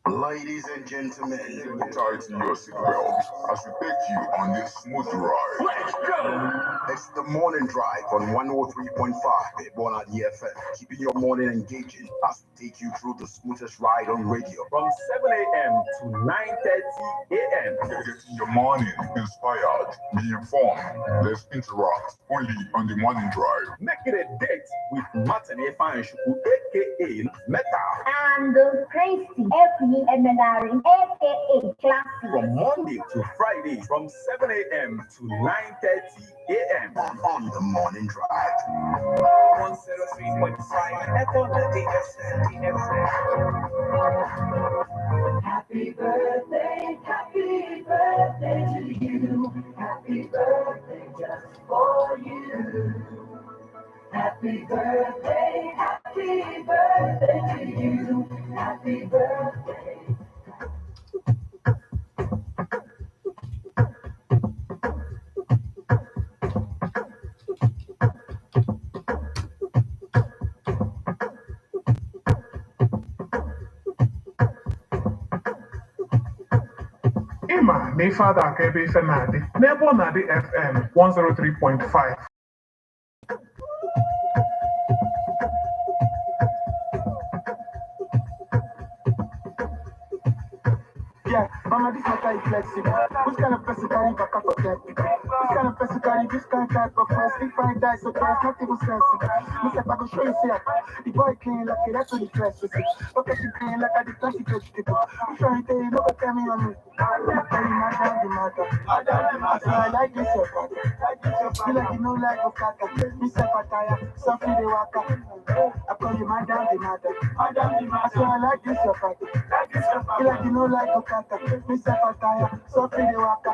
Ladies and gentlemen, tighten your seatbelt as we take you on this smooth ride. Let's go! It's the Morning Drive on 103.5 Ebonadi FM, keeping your morning engaging as we take you through the smoothest ride on radio. From 7 a.m. to 9:30 a.m. Getting your morning inspired, be informed. Let's interact only on the Morning Drive. Make it a date with Martin Efanshuku, aka Meta. And Tracy Epi Emenari, aka Classy. From Monday to Friday, from 7 a.m. to 9:30 a.m. on the Morning Drive. 103.5 Ebonadi FM. Happy birthday, happy birthday to you. Happy birthday just for you. Happy birthday, happy birthday to you. Happy birthday. Ịma na ife ada aka ebe ife na-adị n'ebe ọ na-adị FM 103.5. Yeah, mama, this matter is flexible. Which kind of person carry back up for dead people? Which kind of person carry this kind type of friends? If I die, so there's not even sensible. Mr. I go show you, say, the boy clean like a that's what the dress with it. Okay, she clean like a the classic vegetable. I'm sure you tell you, no go tell me on me. I tell you, madam, the matter. I say, I like this your brother. You like you know like Okaka. Mr. Pataya, Sophie the Waka. I call you madam the matter. I say, I like this your party. You like you know like Okaka. Mr. Pataya, Sophie the Waka.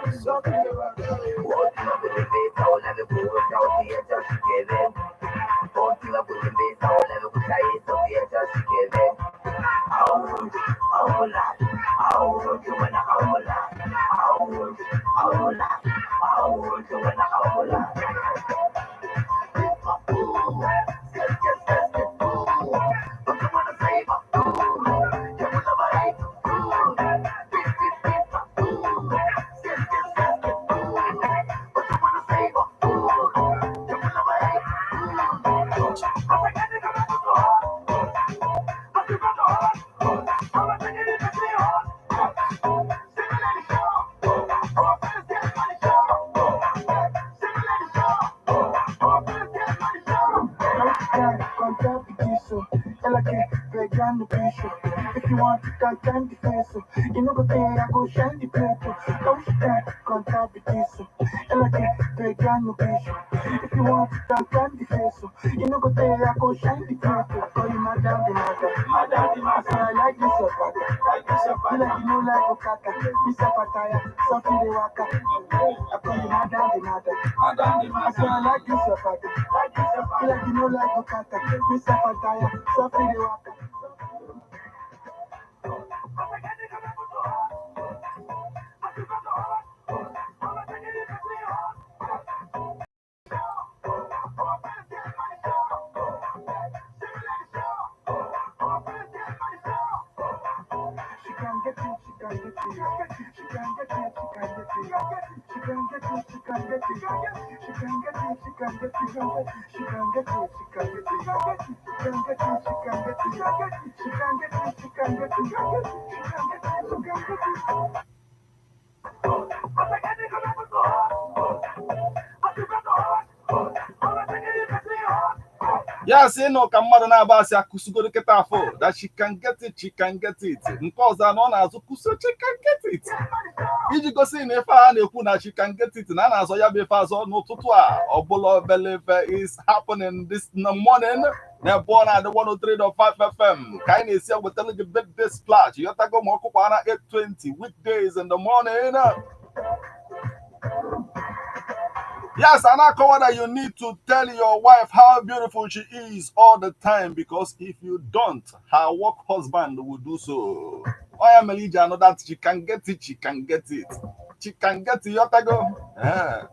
Pegando bicho. If you want to can the face, you know go there, I go shine the paper. Don't stand, contact this. Ela quer pegar no bicho. If you want to can the face, you know go there, I go shine the paper. I call you madam the matter. I say I like this your brother. You like you know like Okaka. Mr. Pataya, Sophie the Waka. I call you madam the matter. I say I like this your brother. You like you know like Okaka. Mr. Pataya, Sophie the Waka. She can get it, she can get it. She can get it, she can get it. She can get it, she can get it. She can get it, she can get it. She can get it, she can get it. She can get it, she can get it. She can get it, she can get it. She can get it, she can get it. Ya sị nụ ka mmadụ na-aba asị akụsugoro kịta afọ that she can get it, she can get it. Nke ọzọ na ọ na-azụ kụso she can get it. Iji gosi na ife a na-ekwu na she can get it na a na-azọ ya bụ ife azọ n'ụtụtụ a ọbụla obele ife is happening this morning n'ebe ọ na-adị 103.5 FM ka anyị na-esi ewetara gị Birthday Splash yọtago ma ọkụkọ na 8:20 weekdays in the morning. Yes, and I cover that you need to tell your wife how beautiful she is all the time, because if you don't, her work husband will do so. I am Elijah, know that she can get it, she can get it. She can get it, yotago. Yeah.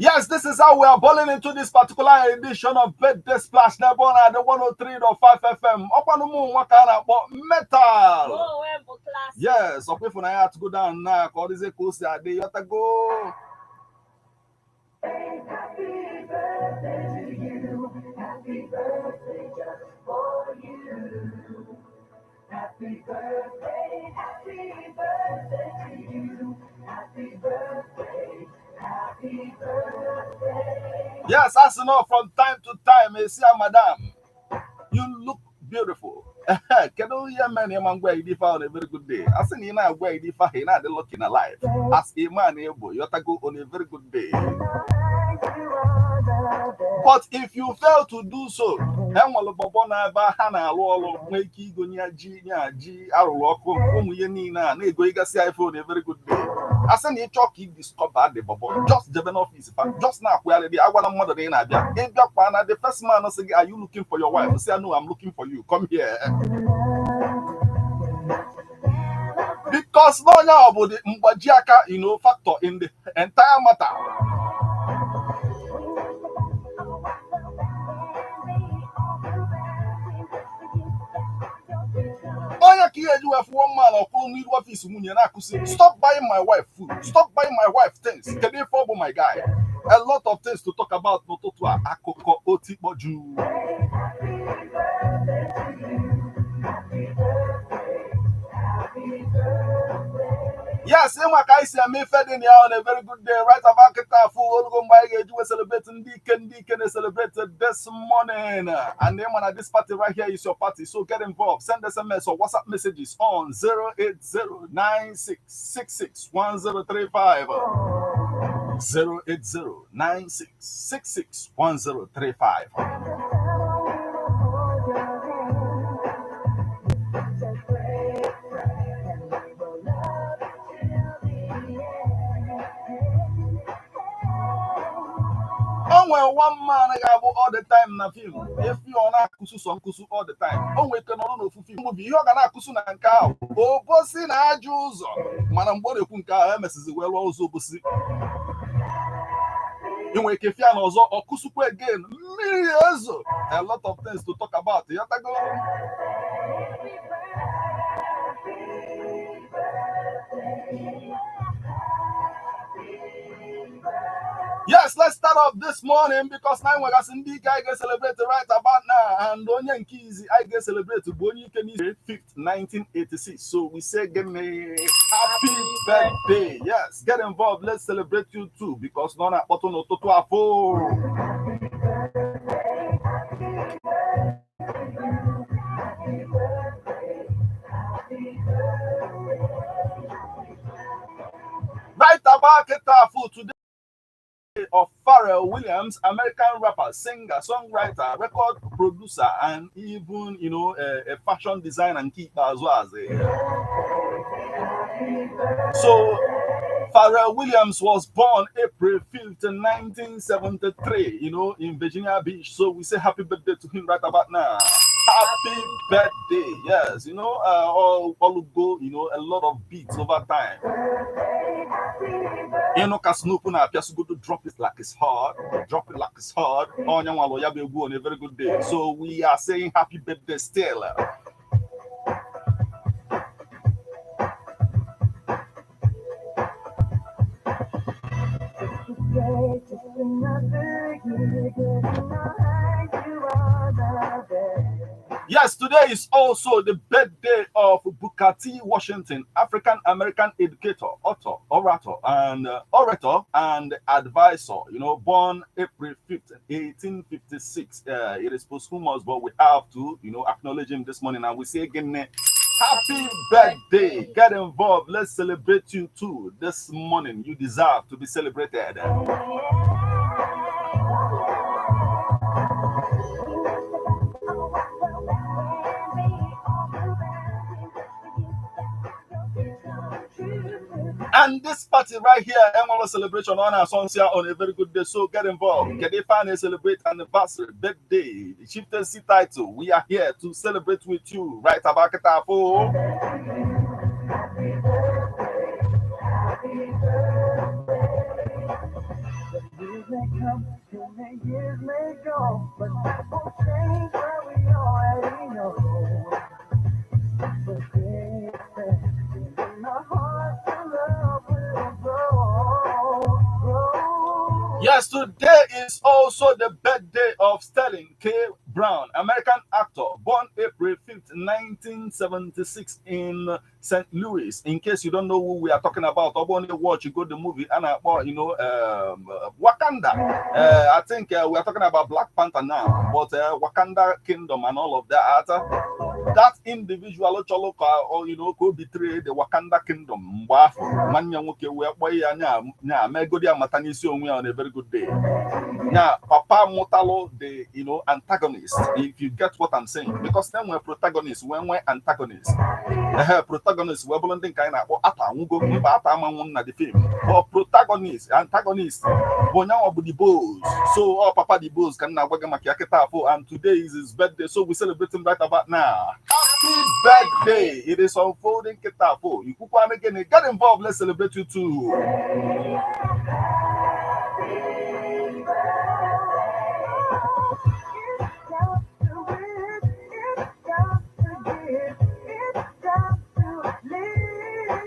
Yes, this is how we are balling into this particular edition of Birthday Splash n'ebe at the 103.5 FM. Ọkwanụ ụmụ nwa ka a na-akpọ Metal. Mụ onwe m bụ Classic. Yes, ọkwa ịfụnanya to go down na ka ọ dịzie ka o si adị yọtago. Happy birthday to you. Happy birthday just for you. Happy birthday, happy birthday to you. Happy birthday, happy birthday. Yes, as you know, from time to time, you see, madam, you look beautiful. Kedu ihe mere na ịma ngwa ife on a very good day? A sị na ị na-agwa ife ahụ, ị na-adị lucky na life. As a man ebo, yotago on a very good day. But if you fail to do so, enwere bọbọ na-ebe ha na-alụ ọrụ nwee ike igonye ya ji ya ji arụrụ ọkụ ụmụ ihe niile a na-egoigasị iPhone a very good day. A sị na ị chọọ ka ị discover the bọbọ, just jebe n'ọfịs fa, just na-akwụgharị dị agwala mmadụ na ị na-abịa. Ịbịakwa na the first man sị gị, "Are you looking for your wife?" Sị ya, "No, I'm looking for you. Come here." Because n'onye ọ bụ the mgbaji aka factor in the entire matter. Onye ka ihe eji wee fụọ mma na ọkwụrụ n'iru ọfịs nwunye na-akụsi, "Stop buying my wife food, stop buying my wife things. Kedu ife ọ bụ, my guy?" A lot of things to talk about n'ụtụtụ a akụkọ otikpọju. Happy birthday to you. Happy birthday, happy birthday. Yes, ịma ka anyị si eme ife dị na ya on a very good day right about kịta afụ olugo mgbe anyị ga-eji wee celebrate ndị ike ndị ike na-celebrate this morning. And ịma na this party right here is your party, so get involved. Send SMS or WhatsApp messages on 08096661035. 08096661035. O nwere one man ga-abụ all the time na film efi ọ na-akụsu sọ nkụsu all the time. O nwere ike nọrọ n'ofu film movie ihe ọ ga na-akụsu na nke ahụ obosi na ajọ ụzọ mana mgbe ọ na-ekwu nke ahụ emesizi wee lụọ ụzọ obosi ị nwere ike fịa n'ọzọ ọkụsukwa again mmiri ezo. A lot of things to talk about, yọtago. Yes, let's start off this morning because now we're going to celebrate right about now. And onye nke izi anyị ga-celebrate bụ onye ike n'isi 5th, 1986. So we say give me happy birthday. Yes, get involved. Let's celebrate you too because nọ na-akpọtụ n'ụtụtụ afọ. Right about kịta afọ today of Pharrell Williams, American rapper, singer, songwriter, record producer, and even a fashion designer and keeper as well. So Pharrell Williams was born April 5th, 1973, in Virginia Beach. So we say happy birthday to him right about now. Happy birthday. Yes, all go, a lot of beats over time. Ka Snoop na-apịa sugodo, "Drop it like it's hot, drop it like it's hot." Onye nwalụ ya bụ egwu on a very good day. So we are saying happy birthday still. Yes, today is also the birthday of Booker T. Washington, African American educator, author, orator and advisor. Born April 5th, 1856. It is posthumous, but we have to acknowledge him this morning. And we say again, happy birthday. Get involved. Let's celebrate you too this morning. You deserve to be celebrated. And this party right here, Enwalo celebration on our sons here on a very good day. So get involved. Get a fan celebrate anniversary, birthday, the chieftaincy title. We are here to celebrate with you right about Ketafo. Years may come and the years may go, but that won't change what we already know. But baby, in my heart, the love will grow, grow. Yes, today is also the birthday of Sterling K. Brown, American actor, born April 5th, 1976 in St. Louis. In case you don't know who we are talking about, only watch you go the movie and Wakanda. I think we are talking about Black Panther now, but Wakanda Kingdom and all of that. That individual chọrọ ka ọ ka o betray the Wakanda Kingdom mgbe afọ nwanne ya nwoke wee kpọọ ya nya nya megodi ya mata n'isi onwe ya on a very good day. Nya papa mụtalụ the antagonist, if you get what I'm saying, because then nwere protagonist wee nwee antagonist. Ehe, protagonist wee bụrụ ndị nke anyị na-akpọ ata anwụgo mba ata amanwụ na the film, but protagonist, antagonist bụ onye ahụ bụ the boss. So ọ papa the boss ka m na-agwa gị maka ya kịta afọ, and today is his birthday, so we celebrate him right about now. Happy birthday. It is unfolding kịta afọ ikwukwa gịnị. Get involved. Let's celebrate you too. It's time to win. It's time to give. It's time to live.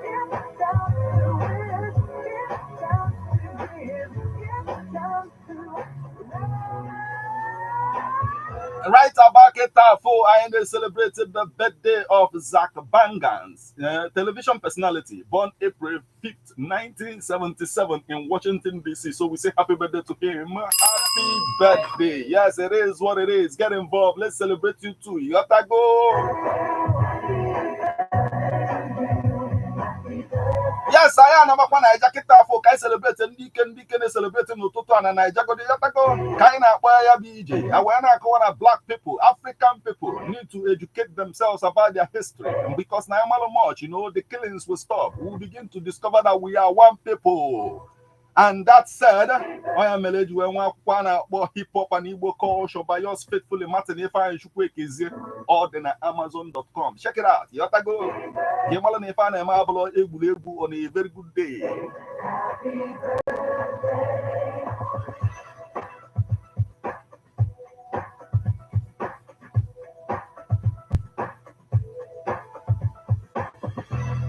It's time to win. It's time to give. It's time to love. Right about Ketafo, I celebrated the birthday of Zach Bangans, television personality, born April 5th, 1977 in Washington, D.C. So we say happy birthday to him. Happy birthday. Yes, it is what it is. Get involved. Let's celebrate you too. You got to go. Yes, I am amakwa Naija kịta afọ ka anyị celebrate ndị ike, ndị ike na-celebrate n'ụtụtụ a na Naija godi yatago ka anyị na-akpọ ya bụ ije a wee na-akọwa na black people, African people need to educate themselves about their history, because na amalụ much, the killings will stop. We will begin to discover that we are one people. And that said, onye mere eji wee nwe akwụkwọ a na-akpọ Hip Hop and Igbo Culture by yours faithfully, Martin Ifeanyi Chukwuekezie. Ọ dị na Amazon.com. Check it out. Yọtago ka ị mara na ife a na-eme abụrụ egwuregwu on a very good day.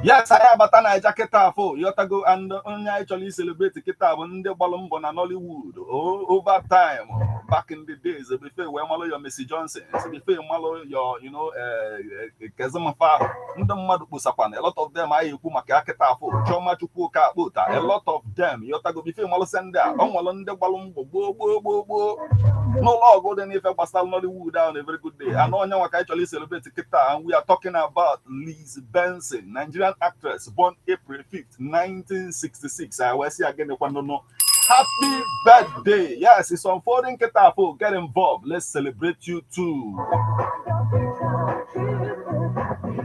Yes, anyị abata Naija kịta afọ yọtago, and onye anyị chọrọ i-celebrate kịta bụ ndị gbalụ mbọ na Nollywood over time, back in the days, before wee malụ your Mercy Johnson, before malụ your Kezimfa, ndị mmadụ kposakwana a lot of them anyị ekwu maka ya kịta afọ, Chioma Chukwuka Akpota, a lot of them yọtago. Before malụsị ndị a, ọ nwere ndị gbalụ mbọ gboo gboo gboo gboo n'ụlọ ọgụ dị n'ife gbasara Nollywood on a very good day. And onye nwa ka anyị chọrọ i-celebrate kịta, and we are talking about Liz Benson, Nigerian actress, born April 5th, 1966. I will see again. No, happy birthday. Yes, it's unfolding kịta afọ. Get involved. Let's celebrate you too. Happy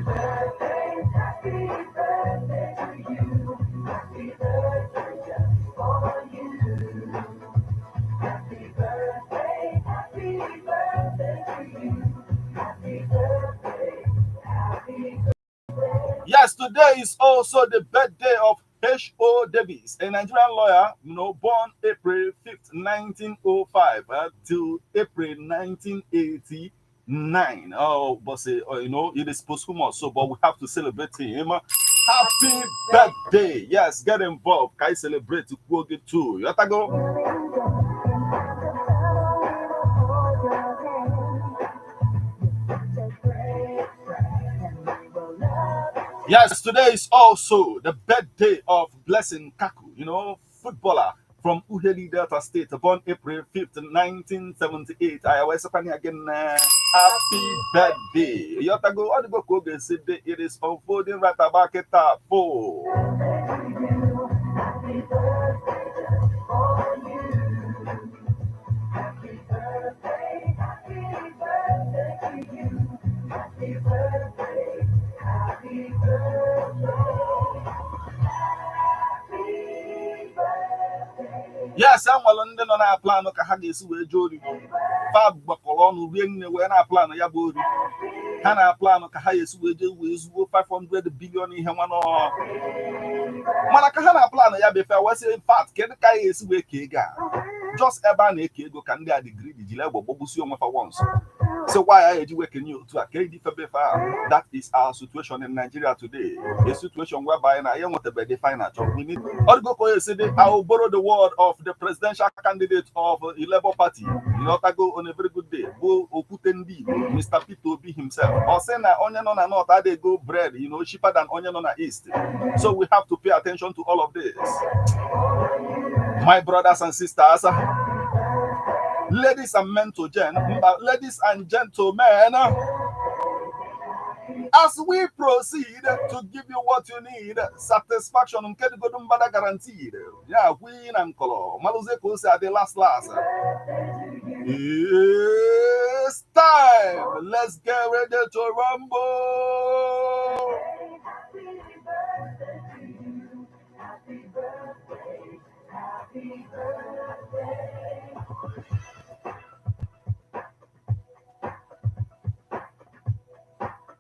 birthday, happy birthday to you. Happy birthday just for you. Happy birthday, happy birthday to you. Happy birthday, happy Yes, today is also the birthday of H.O. Davis, a Nigerian lawyer, born April 5th, 1905, till April 1989. Oh, but say, it is posthumous, so but we have to celebrate him. Happy birthday. Yes, get involved. Can I celebrate Kwoge too? You have to go. Yes, today is also the birthday of Blessing Kaku, footballer from Ughelli, Delta State, born April 5th, 1978. I was again. Happy birthday. Yotago, Odigo Koge, it is unfolding right about it. Four. Happy birthday for you. Happy birthday, happy birthday to you. Happy birthday, happy birthday, happy birthday. Yes, enwere ndị nọ na plan ka ha ga-esi wee jee ori. Fa gbakọrọ ọnụ rie nne wee na plan ya bụ ori. Ha na plan ka ha ga-esi wee jee wee zuo 500 billion ihe nwa nọ. Mana ka ha na plan ya bụ ife, wee sị, in fact, kedu ka anyị ga-esi wee kee ego a? Just ebe a na-eke ego ka ndị a dị greedy jiri egbe gbagbusi onwe fa once. So why I eji wee kenye otu a ka eji febe ife a? That is our situation in Nigeria today. A situation whereby na ya nwetabeghị the final chọrọ. We need Ọdịgo ka onye si dị. I will borrow the word of the presidential candidate of the Labour Party. Ịghọtago, on a very good day, bụ Okwute ndị Igbo, Mr. Peter Obi himself. Ọ sị na onye nọ na North adịghị go bread cheaper than onye nọ na East. So we have to pay attention to all of this. My brothers and sisters, ladies and men to gen, ladies and gentlemen, as we proceed to give you what you need, satisfaction nke dịgodu mbada guaranteed. Ya kwi na nkọlọ, malụzie ka o si adị last last. It's time. Let's get ready to rumble. Happy birthday to you. Happy birthday, happy birthday.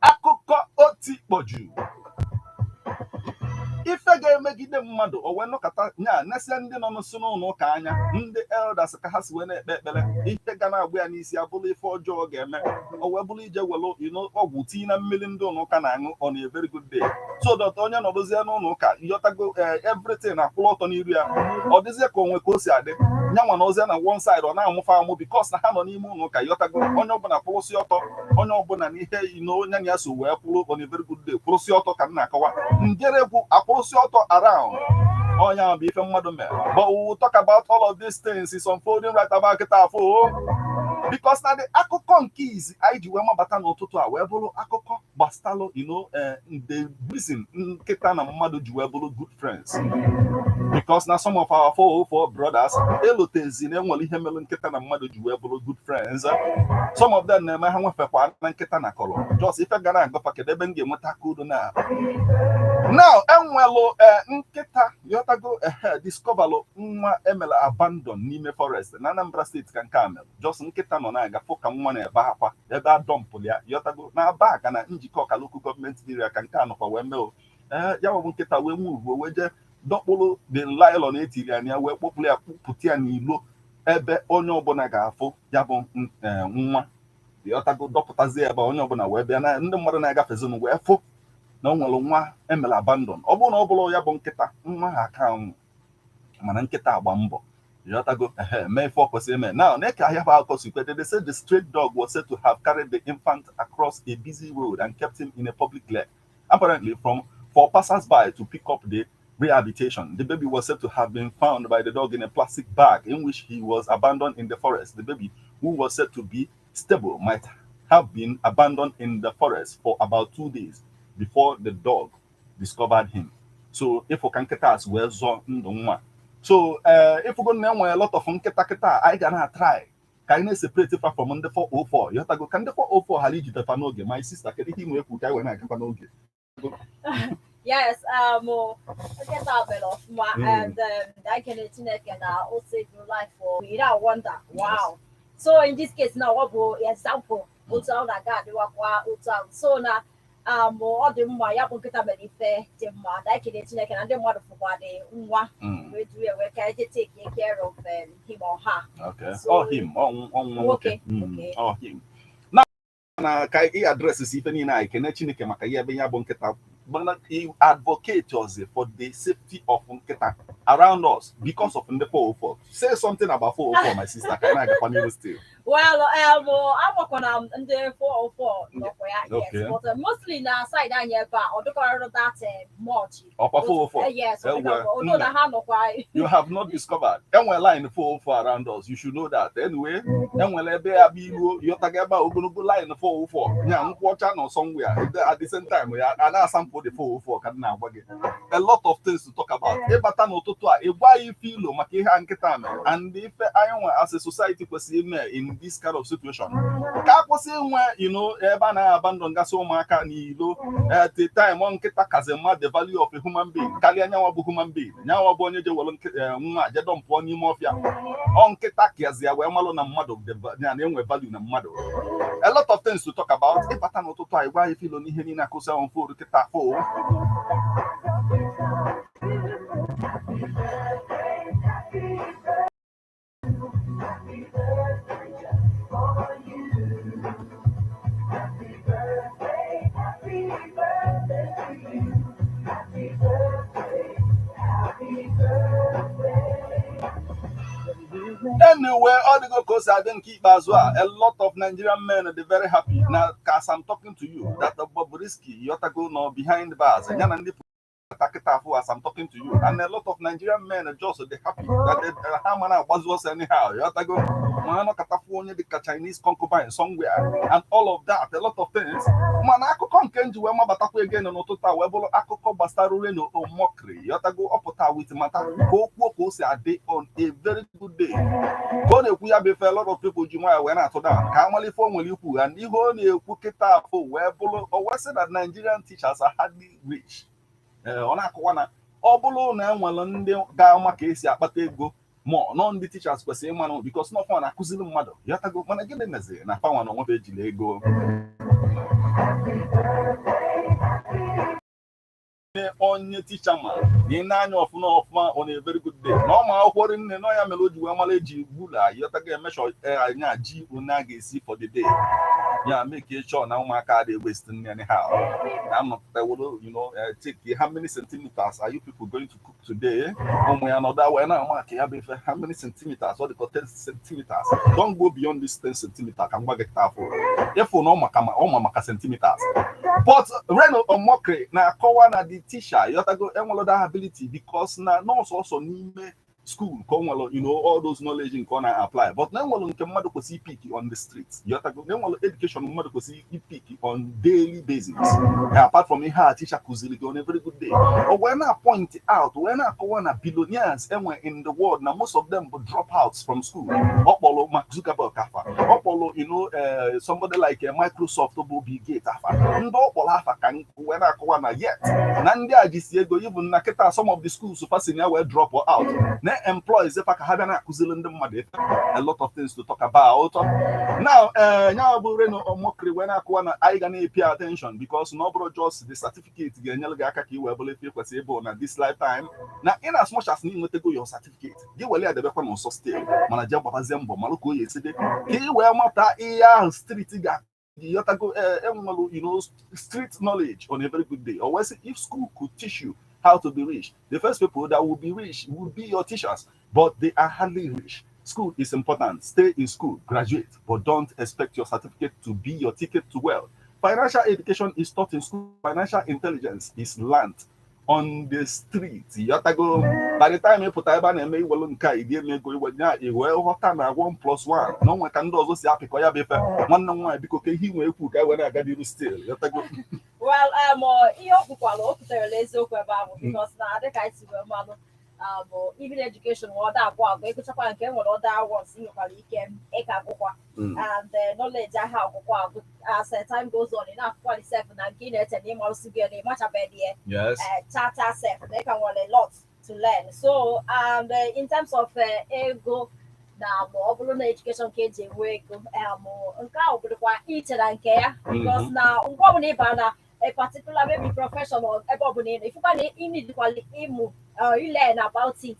Akụkọ otikpọju. Ife ga-emegide mmadụ o wee nọkọta nya nesịa ndị nọ nso n'ụlọ ụka anya, ndị elders, ka ha si wee na-ekpe ekpere, ife ga na-agba ya n'isi abụrụ ife ọjọọ ga-eme, o wee bụrụ ije welu ino ọgwụ tinye na mmiri ndị ụlọ ụka na-aṅụ on a very good day, so that onye nọdụzie n'ụlọ ụka, yọtago, everything akwụrụ ọtọ n'iru ya, ọ dịzie ka onwe ka o si adị nyanwa na ozie na one side ọ na-amụfa amụ because na ha nọ n'ime ụlọ ụka, yọtago, onye ọbụla kwụrụsị ọtọ, onye ọbụla n'ihe ino onye na ya so wee kwụrụ on a very good day kwụrụsị ọtọ ka m na-akọwa njeregwu akwụrụsị ọtọ around onye ahụ bụ ife mmadụ mere. But we will talk about all of these things is unfolding right about kịta afọ, because na the akụkọ nke izi anyị ji wee mabata n'ụtụtụ a wee bụrụ akụkọ gbasalụ the reason nkịta na mmadụ ji wee bụrụ good friends, because na some of our 404 brothers elotezi na enwere ihe mere nkịta na mmadụ ji wee bụrụ good friends. Some of them na-eme ha nwefekwa na nkịta na kọrọ just ife gara agọfa, kedu ebe m ga-enweta aka udo na now enwelụ nkịta, yọtago, ehe, discoverlụ nwa emere abandon n'ime forest na Anambra Steeti ka nke a mere. Just nkịta nọ na-aga fụ ka nwa na-ebe akwa ebe a dumpụrụ ya, yọtago, na aba aka na Njikọ Ọka Local Government Area ka nke a nọkwa wee mee o. Ee, ya bụ nkịta wee move wee jee dọkpụrụ the nylon etiri ya na ya, wee kpọpụrụ ya, kpụpụta ya n'ilo ebe onye ọbụla ga-afụ ya bụ nwa, yọtago, dọpụtazie ebe onye ọbụla wee bịa na ndị mmadụ na-agafezinụ wee fụ na o nwere nwa emere abandon. Ọ bụrụ na ọ bụrụ ya bụ nkịta, nwa ha aka anwụ, mana nkịta agba mbọ, yọtago, ehe, mee ife ọ kwesịrị ime. Now, na-eke ahịa bụ akụkọ si kwe, they said the stray dog was said to have carried the infant across a busy road and kept him in a public glare, apparently from for passers-by to pick up the rehabilitation. The baby was said to have been found by the dog in a plastic bag in which he was abandoned in the forest. The baby, who was said to be stable, might have been abandoned in the forest for about 2 days before the dog discovered him. So if ka nkịta as wee zọọ ndụ nwa. So ịfụgo na enwere a lot of nkịta kịta anyị ga na-try ka anyị na-eseparate fa from ndị 404, yọtago, ka ndị 404 ghara ijide fa n'oge. My sister, kedu ihe ị nwere ekwu ka anyị wee na-agakwa n'oge? Yes, nkịta mere ọfụma and I kene Chineke na o save your life for you don't wonder. Wow. So in this case now, ọ bụ example otu ahụ na-aga adịwakwa otu ahụ. So na ọ dị mma, ya bụ nkịta mere ife dị mma na ekele Chineke na ndị mmadụ fụkwa dị nwa wee duru ya wee ka eje take care of him or her. Okay. So- Ọ him, ọ nwa nwoke. Nwoke, okay. Ọ him. Na na ka ị address ife niile anyị kene Chineke maka ihe ebe ya bụ nkịta, mana ị advocate us for the safety of nkịta around us because of ndị 404. Say something about 404, my sister, ka anyị na-agakwa n'ihu still. Well, amakwana m ndị 404 nọkwa ya, yes, but mostly na side anyị ebe a, ọ dịkọrọ that much. Ọkwa 404? Yes, ọ Ewe, although na nna. Ha nọkwa. You have not discovered. Enwere line 404 around us. You should know that. Anyway, enwere ebe ya bụ iruo yọtaga ebe a, ogologo line 404. Nya nkwụ ọcha nọ somewhere. At the same time, ya a na-asample the 404 ka m na-agwa gị. A lot of things to talk about. Ịbata n'ụtụtụ a, ịgwa ya ife ilo maka ihe a nkịta mere and ife anyị nwe as a society kwesịrị ime in this kind of situation. Ka a kwụsị inwe ebe a na-abandon gasị ụmụaka n'ilo at the time ọ nkịta kazi mma the value of a human being karịa nyanwa bụ human being, nyanwa bụ onye je were nwa je dumpụọ n'ime ọfịa. Ọ nkịta kazi ya wee malụ na mmadụ ya na-enwe value na mmadụ. A lot of things to talk about. Ịbata n'ụtụtụ a, ịgwa ya ife ilo n'ihe niile akụzi ahụ mforu kịta fo. Happy birthday, happy happy birthday just for you. Happy birthday, happy birthday to you. Happy birthday, happy birthday. Anyway, ọ dịgo ka o si adị nke ikpeazụ a, a lot of Nigerian men dị very happy na ka as I'm talking to you that Bobrisky yotago nọ behind bars ya na ndị kịta afụ as I'm talking to you, and a lot of Nigerian men just dey happy that they, ha ma na-agbazu ọsọ anyhow, yotago ma ha nọkọtafu onye dịka Chinese concubine somewhere and all of that, a lot of things. Mana akụkọ nke nji wee mabatakwa again n'ụtụtụ a wee bụrụ akụkọ gbasara Reno Omokri, yotago ọpụta with matter ka o kwuo ka o si adị on a very good day. Ka ọ na-ekwu ya bụ ife, a lot of people ji nwayọ wee na-atụ down ka amala ife o nwere ikwu, and ihe ọ na-ekwu kịta afọ wee bụrụ o wee sị that Nigerian teachers are hardly rich. Ee, ọ na-akọwa na ọ bụrụ na enwere ndị ga-ama ka esi akpata ego ma nọ ndị teachers kwesịrị ịmanụ because nọfọ na-akụziri mmadụ, yọtago. Mana gịnị meziri na fanwa na onwefe ejiri ego? Happy birthday, happy Onye teacher ma na ị na-anya ọfụma ọfụma on a very good day na ọ ma akwụkwọ rinne nọ ya mere o ji wee mara eji gbula, yọtago, emeshọ anya ji one a ga-esi for the day, ya make sure na ụmụaka adịghị waste nri anyhow na anọpụtaworo, take how many centimeters are you people going to cook today? Ụmụ ya nọdụ wee na-ama ka ya bụ ife, how many centimeters? Ọ dịka 10 centimeters, don't go beyond this 10 centimeters. Ka m gwa gị taa afọ ịfụ na ọ ma maka centimeters. But Reno Omokri na-akọwa na the teacher, yọtago, enwere that ability because na nọọsụ ọsọ n'ime school ka o nwere all those knowledge nke ọ na-apply, but na enwere nke mmadụ kwesịrị ipick on the street, yọtago, na enwere education mmadụ kwesịrị ipick on daily basis apart from ihe a teacher kụziri gị on a very good day. O wee na point out, wee na-akọwa na billionaires enwe in the world, na most of them bụ dropouts from school. Ọ kpọrọ Mark Zuckerberg afa, ọ kpọrọ somebody like Microsoft bụ Bill Gates afa, ndị ọ kpọrọ afa ka nkụ, wee na-akọwa na yet na ndị a jisi ego, even na kịta some of the schools fasin ya wee drop out na employees fa ka ha bịa na-akụziri ndị mmadụ ife. A lot of things to talk about now. Nya bụ Reno Omokri wee na-akụwa na anyị ga na-epay attention because na ọ bụrụ just the certificate ga-enyere gị aka ka ị wee bụrụ ife ị kwesịrị ịbụ na this lifetime, na in as much as na ịnwetago your certificate gị, were ya debekwa n'ụsọ still, mana jee gbabazie mbọ malụ ka o ya esi dị ka ị wee mata ihe ahụ street ga yọtago enwelu street knowledge on a very good day. Or wee sị, if school could teach you how to be rich, the first people that will be rich will be your teachers, but they are hardly rich. School is important. Stay in school, graduate, but don't expect your certificate to be your ticket to wealth. Financial education is taught in school. Financial intelligence is learned on the street. Yọtago, by the time ị pụta ebe a na-eme iwelu nke a ịdị eme ego iwe nya iwee ghọta na 1 plus 1 na onwe ka ndị ọzọ si apịkọ ya bụ ife. Nwanne m nwaanyị, biko, ka ihe inwe ekwu ka e wee na-aga n'iru still, yọtago. Well, ihe o kwukwala, o kwuterela eziokwu ebe ahụ because na dịka anyị si wee malụ, even education nwe ọda agwụ agwụ, ịgụchakwa nke nwere ọda ones ị nwekwara ike ịka agụkwa and the knowledge ahụ agwụkwa agwụ. As time goes on, ị na-afụkwa sef na nke ị na-eche na ịmarụsị gị na ịmachabeghị ya chata sef na ị ka nwere a lot to learn. So and in terms of ego na ma ọ bụrụ na education ka eji enwe ego, nke ahụ bụrụkwa iche na nke ya because na mgbe ọbụla ịba na a particular maybe profession or ebe ọbụla ị nọ, ifụkwa na ị needkwala ịmụ learn about it.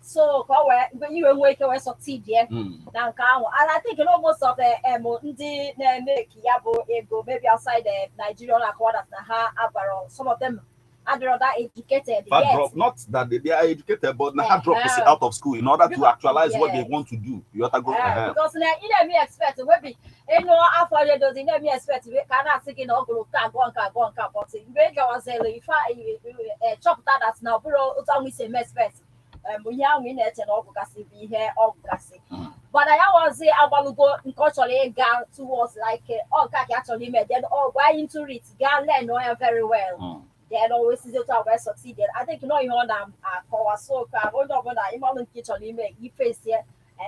So ka ọ wee mgbe iwe nwee ike wee succeed ya na nke ahụ. And I think most of the ndị na-eme ka ya bụ ego maybe outside Nigeria, ọ na-akọwa that na ha abara, some of them Adịrọ that educated Fa yet. Drop, not that they are educated, but na ha drop Eh, out of school in order to actualize what they Yes. want to do. You ought to go. Because na ị na-eme expect maybe ịnụ afọ ya edozi na-eme expect ka a na-asị gị na ọ gụrụ nke a, gụọ nke a, gụọ nke a, but mgbe ị gawazịrị ife chọpụta that na ọ bụrụ otu ahụ isi eme expect, ihe ahụ ị na-eche na ọ gụgasị bụ ihe ọ gụgasị. Mana ya wazi agbalugo nke ọ chọrọ ịga towards, like ọ nke a ka a chọrọ ime, then ọ gwa into it, gaa learn ya very well, then always is otu a wee succeed. I think nọ ihe ọ na-akọwa, so ka onye ọbụla ịmalụ nke ị chọrọ ime, ifesie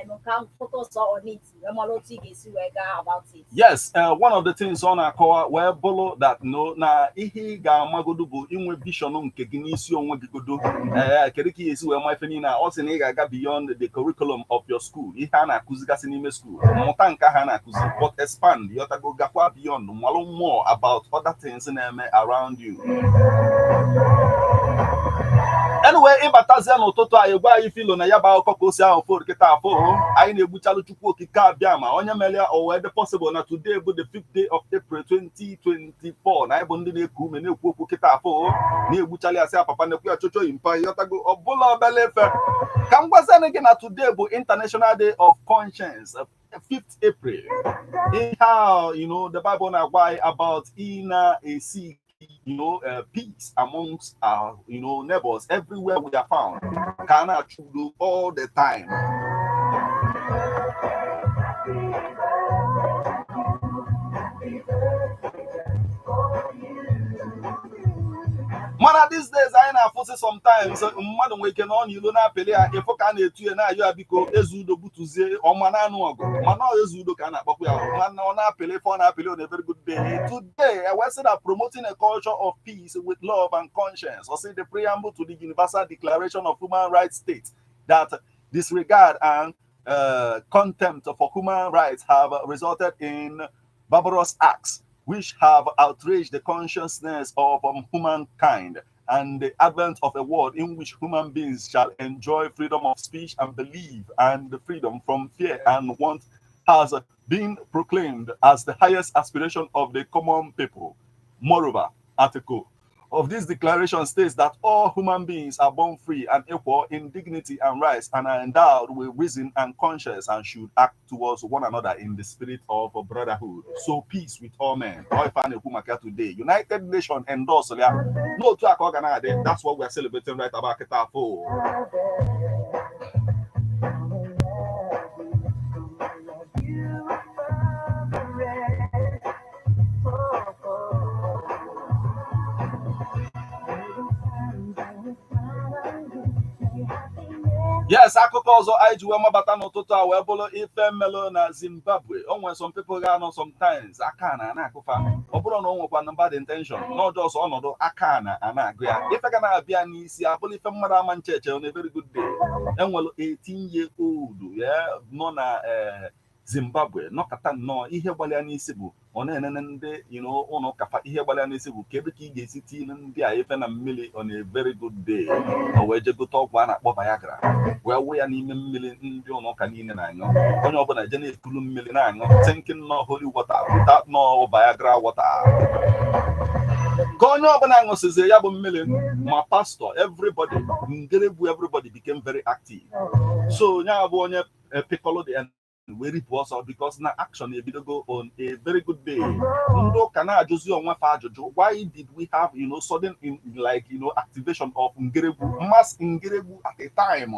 nke ahụ, focus on it, wee malụ otu ị ga-esi wee gaa about it. Yes, one of the things ọ na-akọwa wee bụrụ that no, na ihe ị ga-amagodo bụ inwe vision nke gị n'isi onwe gị godo. Ee, kedu ka ị ga-esi wee ma ife niile a? Ọ sị na ị ga-aga beyond the curriculum of your school, ihe a na-akụzigasị n'ime school, mmụta nke ahụ a na-akụzi, but expand, yọtago, gakwa beyond, malụ more about other things na-eme around you. Anyway, ịbatazie n'ụtụtụ a, gwa anyị filo na ya bụ akụkọ ka o si ahụ fod kịta afọ. Anyị na-egbuchalụ Chukwu Okike abịa ma onye mere ya o wee dị possible na today bụ the 5th day of April 2024, na anyị bụ ndị na-eku ume na-ekwu okwu kịta afọ, na-egbuchalị asị apapa na-ekwu ya chocho impa, yọtago, ọbụla obele efe ka m gwazianụ gị na today bụ International Day of Conscience, 5th April. Ihe a, the Bible na-agwa anyị about ị na-esi peace amongst our neighbors everywhere we are found. Ka a na-achụ udo all the time. Happy birthday to you. Happy birthday just for you. Mana these days anyị na-afụsị sometimes mmadụ nwere ike nọ n'ilo na-apịlị ya ịfụ ka a na-etu ya na-ayọ ya, biko eze udo, butuzie ọma na-anụ ọgụ, mana ọ eze udo ka a na-akpọkwa ya, mana ọ na-apịlị ife ọ na-apịlị on a very good day. Today, I was that promoting a culture of peace with love and conscience, or say the preamble to the Universal Declaration of Human Rights states that disregard and contempt for human rights have resulted in barbarous acts which have outraged the consciousness of humankind, and the advent of a world in which human beings shall enjoy freedom of speech and belief and freedom from fear and want has been proclaimed as the highest aspiration of the common people. Moreover, Article of this declaration states that all human beings are born free and equal in dignity and rights and are endowed with reason and conscience and should act towards one another in the spirit of brotherhood. So peace with all men. Today, United Nations endorse ya. N'otu aka ọ ga na-adị. That's what we are celebrating right about kịta afọ. You above the rest. Oh, oh, oh. Times I will smile on you, say happiness. Yes, akụkọ ọzọ anyị ji wee mabata n'ụtụtụ a wee bụrụ ife melụ na Zimbabwe. O nwere some people ga-anọ sometimes aka na na-akụfa, ọ bụrụ na o nwekwa na bad intention n'ọjọọ ọsọ ọnọdụ aka na a na-agụ ya, ife ga na-abịa n'isi abụrụ ife mmadụ ama ncheche. On a very good day, enwere 18 year old ya nọ na Zimbabwe nọkọta nnọọ, ihe gbalịa n'isi bụ ọ na-enene ndị ụlọ kafa. Ihe gbalịa n'isi bụ kedu ka ị ga-esi tinye ndị a ife na mmiri. On a very good day, o wee je gote ọgwụ a na-akpọ Viagra, wee wụ ya n'ime mmiri ndị ụlọ ụka niile na-aṅụ. Onye ọbụla je na-ekulu mmiri na-aṅụ, thinking no holy water without no Viagra water. Ka onye ọbụla ṅụsịzị ya bụ mmiri, ma pastor, everybody ngeregwu, everybody became very active. So ya bụ onye pịkọlụ the end wee ripụ ọsọ, because na action ebidogo. On a very good day, ndị ụka na-ajụzi onwe fa ajụjụ, why did we have sudden in, like activation of ngeregwu, mass ngeregwu at a time?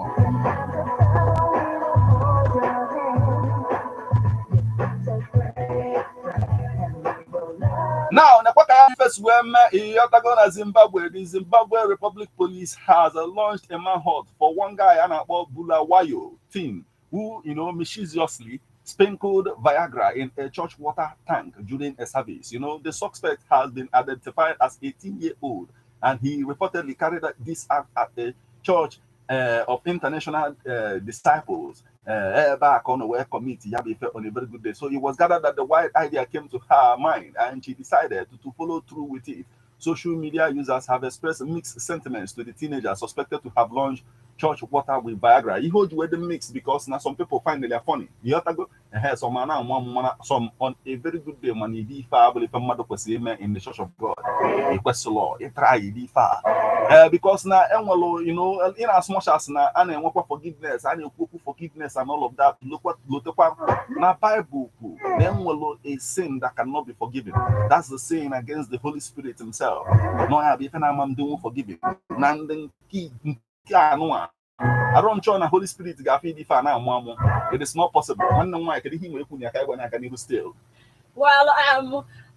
So pray, and we will love. Now, nekwa ka ya first wee mee ịghọtago na Zimbabwe, the Zimbabwe Republic Police has launched a manhunt for one guy a na-akpọ Bulawayo teen who mischievously sprinkled Viagra in a church water tank during a service. The suspect has been identified as 18-year-old, and he reportedly carried out this act at a church of International Disciples ebe a ka ọ nọ wee commit ya bụ ife on a very good day. So it was gathered that the wild idea came to her mind and she decided to follow through with it. Social media users have expressed mixed sentiments to the teenager suspected to have launched Church water with Viagra. Ihe o ji wee dị mix because na some people find it funny. Ịghọtago? Ehe, some a na-amụ amụ, mana some on a very good day, mana ịdị ife a abụla ife mmadụ kwesịrị ime in the church of God. Ị kwesịrị ịtry ịdị ife a, ee, because na enwelu, in as much as na a na-enwekwa forgiveness, a na-ekwu okwu forgiveness and all of that, lotekwa na Bible kwu na enwelu a sin that cannot be forgiven. That's the sin against the Holy Spirit himself. No, ya bụ ife na-ama ndị nwe forgiven na ndị nke anụnwa arụ nchọ na Holy Spirit ga-afụ ịdị ife a na-amụ amụ. It is not possible. Nwanne m nwaanyị, kedu ihe ị nwere ikwu na ya ka anyị gwa n'aka n'ihu still? Well,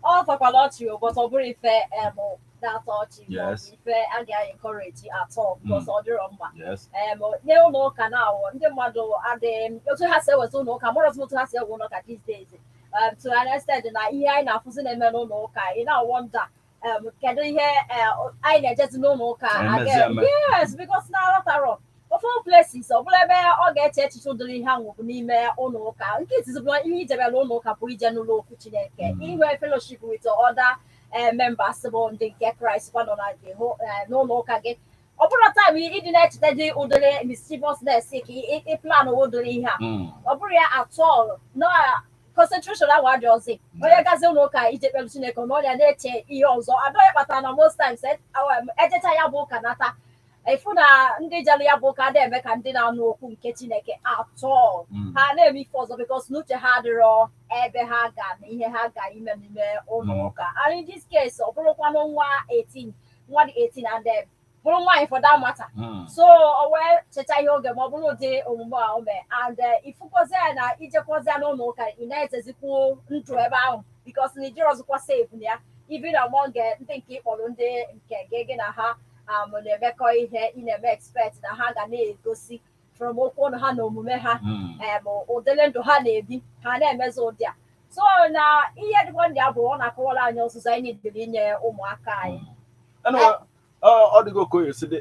ọ tọkwala ọchị o, but ọ bụrụ ife na-atọ ọchị ma ọ bụ ife a ga-encourage at all, because ọ dịrọ mma. Nye ụlọ ụka na awụ ndị mmadụ adịghị otu ha si eweta ụlọ ụka mụrụ otu ha si ewe ụlọ ụka these days, to an extent na ihe anyị na-afụzi na-eme n'ụlọ ụka, ị na-wonder kedu ihe anyị na-ejezi n'ụlọ ụka Emezi again. Eme. Yes, because na aghọtarọ ụfọdụ places, ọ bụla ebe ọ ga-eche echiche ụdịrị ihe ahụ bụ n'ime ụlọ ụka. Nke izizi bụ na ihe ijebere ụlọ ụka bụ ije n'ụlọ okwu Chineke, inwe fellowship with other members bụ ndị nke Kraịst kwa nọ na the n'ụlọ ụka gị. Ọ bụrụ time ịdị na-echeta dị ụdịrị mischievousness ka ị plan ụdịrị ihe a, ọ bụrụ ya at all. Na concentration ahụ adị ọzọ. Onye gazi ụlọ ụka ije kpere Chineke na ọnya na-eche ihe ọzọ adọghị kpatara na most times ejecha ya bụ ụka nata, ịfụ na ndị jere ya bụ ụka adịghị eme ka ndị na-anụ okwu nke Chineke at all. Ha na-eme ife ọzọ because n'uche ha adịrọ ebe ha ga na ihe ha ga ime n'ime ụlọ ụka. And in this case, ọ bụrụkwanụ nwa 18, nwa dị 18 and then bụrụ nwaanyị for that matter. So o wee checha ihe oge ma ọ bụrụ ụdị omume a o mee, and ifụkwazi ya na ijekwazi ya n'ụlọ ụka, ị na-echezikwu ndụ ebe ahụ because na ijiri ọzọkwa save na ya, even among ndị nke ịkpọrọ ndị nke gị, gị na ha na-emekọ ihe, ị na-eme expect na ha ga na-egosi from okwu ọnụ ha na omume ha ụdịrị ndụ ha na-ebi, ha na-emezi ụdị a. So na ihe dịkwa ndị a bụ ọ na-akọwara anyị ọzụzụ anyị niile inye ụmụaka anyị. Anyway, ọ dịgo ka o esi dị.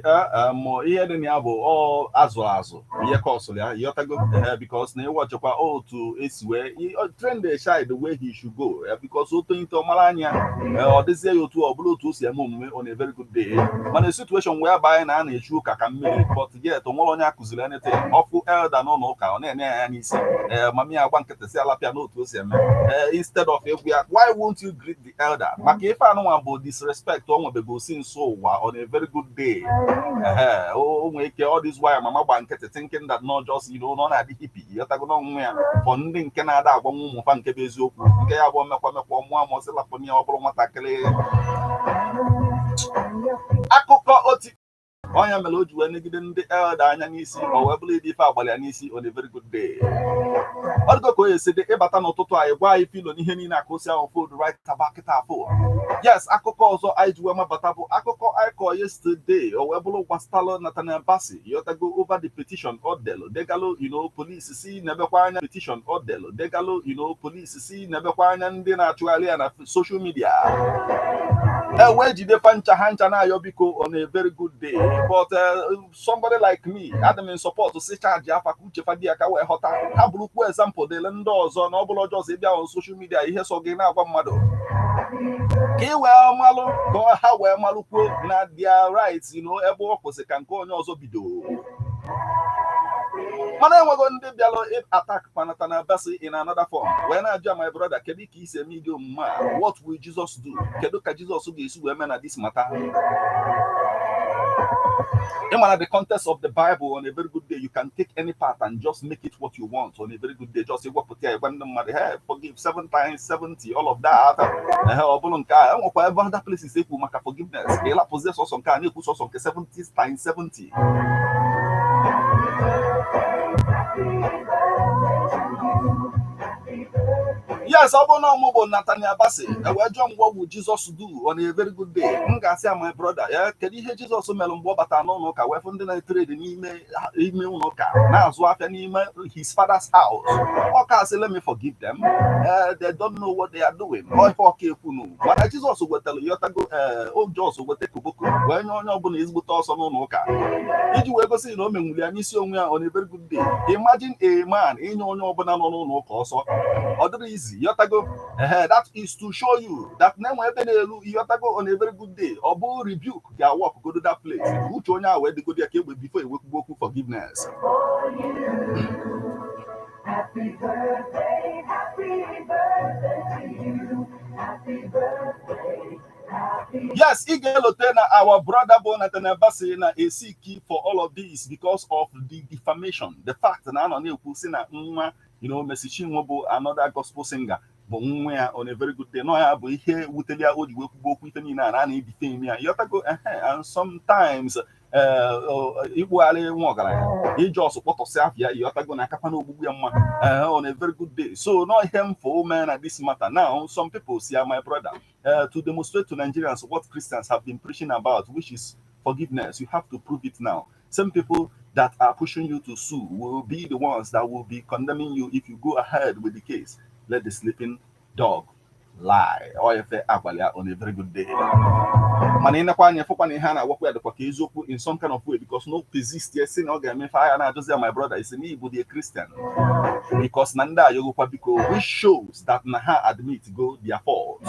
Ihe dị na ya bụ ọ azụ azụ ihe ka ọsụrụ ya, ịghọtago? Because na ịwọchịkwa otu esi wee train the child the way he should go, because o tolite, ọ mara anya, ọ dịzie ya otu ọ bụla otu o si eme omume on a very good day. Mana situation wee banye na a na-echu ụka ka mmiri, but yet o nwere onye akụziri anything. Ọfụ elder n'ụlọ ụka, ọ na-enye ya n'isi, ee, mami ya agba nkịtị si alapịa n'otu o si eme, ee, instead of egwu ya, "Why won't you greet the elder?" Maka ife anụnwa bụ disrespect o nwebego si nso ụwa on a very good day. Ehe, o nwere ike all this while mama gba nkịtị, thinking that not just na ọ na-adị hippie, ịghọtago, n'onwe ya for ndị nke na-ada agbanwe ụmụ fa nke bụ eziokwu nke ya bụ mekwa mekwa mụọ amụsị lapụ ya, ọ bụrụ nwatakịrị akụkọ oti ọnya mere o ji wee negide ndị elder anya n'isi, ọ wee bụrụ ịdị ife agbalị ya n'isi on a very good day. Ọ dịgo ka o esi dị ịbata n'ụtụtụ, anyị gwa anyị filo n'ihe niile aka osi ahụ food right taba kịta afọ. Yes, akụkọ ọzọ anyị ji wee mabata bụ akụkọ anyị kọ yesterday, o wee bụrụ gbasatalụ Nathaniel Bassey, yọtago, over the petition ọ delụ degalụ police si na-ebekwa anya petition ọ delụ degalụ police si na-ebekwa anya ndị na-achụgharị ya na social media, e wee jide fa ncha ha ncha na-ayọ biko on a very good day. But somebody like me, adị in support si charge afa ka uche fa di ya ka wee ghọta ha bụrụkwu example dịrị ndị ọzọ na ọ bụla ọjọọ ịbịa on social media ihe sọ gị na-agwa mmadụ ka ị wee malụ ka ha wee malụkwuo na their rights ebe ọ kwụsị ka nke onye ọzọ bido. Mana enwego ndị bịalụ attack Nathaniel Bassey in another form, wee na-ajụ, "My brother, kedu ka isi eme ịdị omume a? What will Jesus do? Kedu ka Jesus ga-esi wee mee na this matter?" In the context of the Bible, on a very good day, you can take any part and just make it what you want. On a very good day, just say, what put here, when the mmadụ, hey, forgive 7 times 70, all of that. Ọ bụrụ nke a, enwekwa ebe other places ekwu maka forgiveness. Ka ịlapụzie sọsọ nke a na-ekwu sọsọ nke 70 times 70. Yes, ọ bụrụ na ọmụ bụ Nathaniel Bassey, e wee jụọ m, "What would Jesus do on a very good day?" M ga-asị ya, "My brother, ya kedu ihe Jizọs mere mgbe ọ batara n'ụlọ ụka wee fụ ndị na-etrade n'ime ime ụlọ ụka, na-azụ afịa n'ime his father's house?" Ọ ka sị, "Let me forgive them. They don't know what they are doing." Ọ ife ọka ekwunu, mana Jizọs wetara yọtago, ee, o Jos weta koboko wee nye onye ọbụla ezigbote ọsọ n'ụlọ ụka iji wee gosi na o menwuli ya n'isi onwe ya on a very good day. Imagine a man inye onye ọbụla nọ n'ụlọ ụka ọsọ. Ọ dịrị izi, yọtago. Ehe, that is to show you that na-enwe ebe na-elu, yọtago, on a very good day, ọ bụ rebuke ga-work godo that place, uche onye ahụ wee dịgodo ya ka egbe before ewekwugbo okwu forgiveness. forgiveness. For you. Happy birthday, happy birthday to you. Happy birthday, happy Yes, ị ga-elote na our brother bụ Nathaniel Bassey na esiki for all of this because of the defamation. The fact na anọ na-ekwu si na nwa Mercy Chinwo bụ another gospel singer bụ nwa ya on a very good day. Nọ ya bụ ihe wutere ya o ji wee kwugbo okwu ife niile a na a na-edefame ya. Ịghọtago? Ehe, and sometimes ikpugharị nwa ọgaranya iji ọsụ kpọtọsị afịa, ịghọtago, na akakwa na ogbugbu ya mma on a very good day. So no ihe mfo man na this matter. Now some people see my brother to demonstrate to Nigerians what Christians have been preaching about, which is forgiveness. You have to prove it now. Some people that are pushing you to sue will be the ones that will be condemning you if you go ahead with the case. Let the sleeping dog lie. Or if agbalịa on a very good day. Mana ịnekwa anya fụkwa na ihe a na-agwakwa ya dịkwa ka eziokwu in some kind of way, because no persist ya si na ọ ga-emefe agha na-ajụzi ya, my brother isi na ịbụ the Christian, because na ndị ayogokwa biko, which shows that na ha admit go their fault.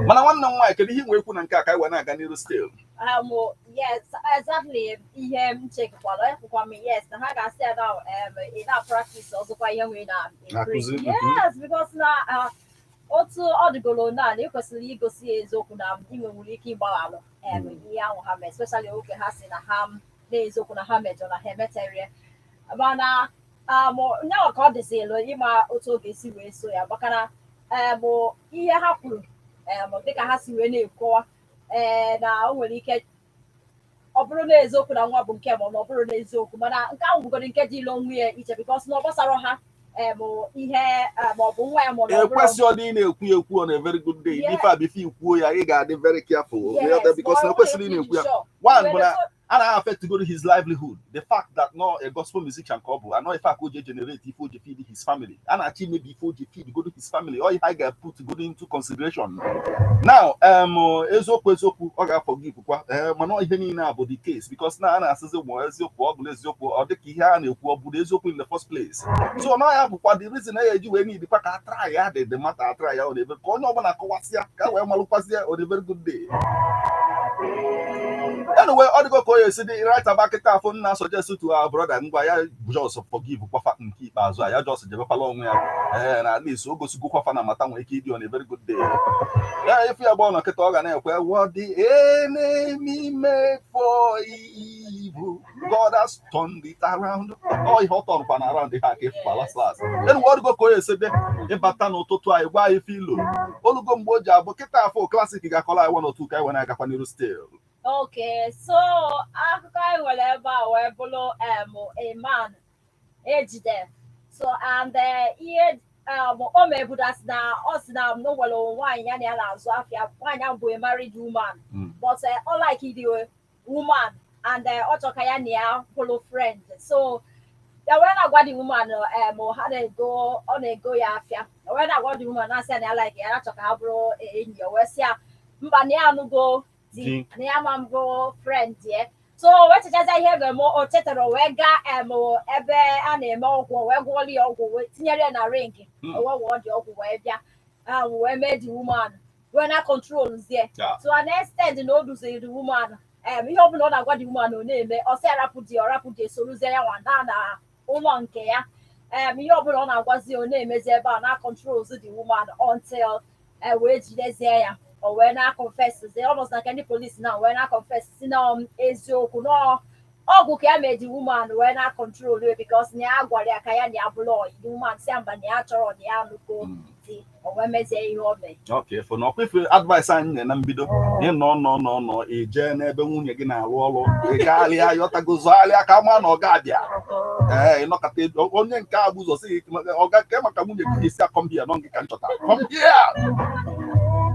Mana nwanne m nwaanyị, kedu ihe ị nwere ikwu na nke a ka anyị wee na-aga n'iru still? Yes, exactly. Ihe m chekwara, ekwukwa m, yes, na ha ga-asị ya na ị na-practice ọzọkwa ihe nwere na Na-akụzi. Yes, because na otu ọ dịgoro na ị kwesịrị igosi ya eziokwu na ị nwere ike ịgbaghalụ ihe ahụ ha mee, especially oge ha si na ha n'eziokwu na ha mejọ na ha emeterie. Mana nyawa ka ọ dịzịlụ ịma otu ọ ga-esi wee so ya, maka na ihe ha kwuru, dịka ha si wee na-ekọwa, ee, na o nwere ike ọ bụrụ na eziokwu na nwa bụ nke, ma ọ bụrụ na eziokwu, mana nke ahụ bụgoro nke dị ilu onwe ya iche, because na ọ gbasara ha ihe ma ọ bụ nwa ya ma ọ na ọ bụrụ. Ekwesị ọ dị na-ekwu ekwu on a very good day. Yes. Ife a before ikwuo ya, ị ga-adị very careful. Yes, because na ma ọ ekwesịrị ị bụrụ na-ekwu ya. sure. One bụ na a na-affect go his livelihood, the fact that no a gospel musician ka ọ bụ anọ ife aka o ji generate ife o ji feed his family, a na-achọ imebi ife o ji feed go his family. Ọ ihe anyị ga-put go into consideration now. Eziokwu eziokwu, ọ ga-forgive kwa, ee, mana ọ ihe niile a bụ the case, because na a na-asịzi ma eziokwu ọ bụla eziokwu, ọ dịka ihe a na-ekwu ọ bụrụ eziokwu in the first place. So na ya bụkwa the reason e eji wee need kwa ka a try ya the matter, a try ya on a very, ka onye ọbụla kọwasịa ka wee malụkwasịa on a very good day. Anyway, ọ dịgo ka o esi dị right about kịta afọ nna suggest to our brother, ngwa ya just forgive kwafa nke ikpeazụ a, ya just jebekwala onwe ya. Ee, na at least o gosigo kwafa na mata nwere ike ịdị on a very good day. Ya efu ya gba ọnọ kịta, ọ ga na-ekwe, "What the enemy made for evil, God has turned it around." Ọ ihe ọ tọrụkwa na around ha ka ịfụkwa last last. Anyway, ọ dịgo ka o esi dị. Ịbata n'ụtụtụ anyị, gwa anyị filo olugo mgbe o ji abụ kịta afọ Classic ga-akọla anyị one or two ka anyị wee na-agakwa n'iru still. Okay, so akụkọ anyị nwere ebe a wee bụrụ a man ejide. So and ihe o mebudas na ọ sị na o nwere nwaanyị ya na ya na-azụ afịa. Nwaanyị ahụ bụ a married woman, but ọ like the woman and ọ chọ ka ya na ya bụrụ friend. So ya wee na-agwa the woman, ha na-ego, ọ na-ego ya afịa. Ya wee na-agwa the woman, na-asị ya na ya like ya, na-achọ ka ha bụrụ enyi ya. Wee sị ya mba, na ya anụgo di, Di. na ya ma mbụ friend ya. So wee chechaza ihe ga-eme, o chetara wee gaa ebe a na-eme ọgwụ, wee gwọọrọ ya ọgwụ, wee tinyere ya na ring. O wee wụọ dị ọgwụ wee bịa, wee mee the woman wee na control zie to an extent na o duziri the woman. Ihe ọbụla ọ na-agwa the woman, ọ na-eme. Ọ sị arapụ di, ọ rapụ di, esorozie ya nwa na na ụlọ nke ya. Ihe ọbụla ọ na-agwazi, ọ na-emezi ebe a na controls the woman until wee jidezie ya. O wee na confess, ọ nọzi na nke ndị polisi na wee na confess si na eziokwu na ọgwụ ka ya mee the woman wee na control ya, because na ya gwara ya ka ya na ya bụrụ ọyị. The woman si ya mba, na ya chọrọ, na ya anụgo di. O wee mezie ihe o mee. Okay, for na ọkwa advice anyị nye na mbido, ịnọ nọ nọ nọ ije n'ebe nwunye gị na-arụ ọrụ, ị gagharịa, yọtago, zọgharịa ka ama na ọ ga-abịa. Ee, ịnọkọta onye nke a bụ ụzọ si ọ ga ke maka nwunye gị ga-esi come here, nọ gị ka nchọta come here.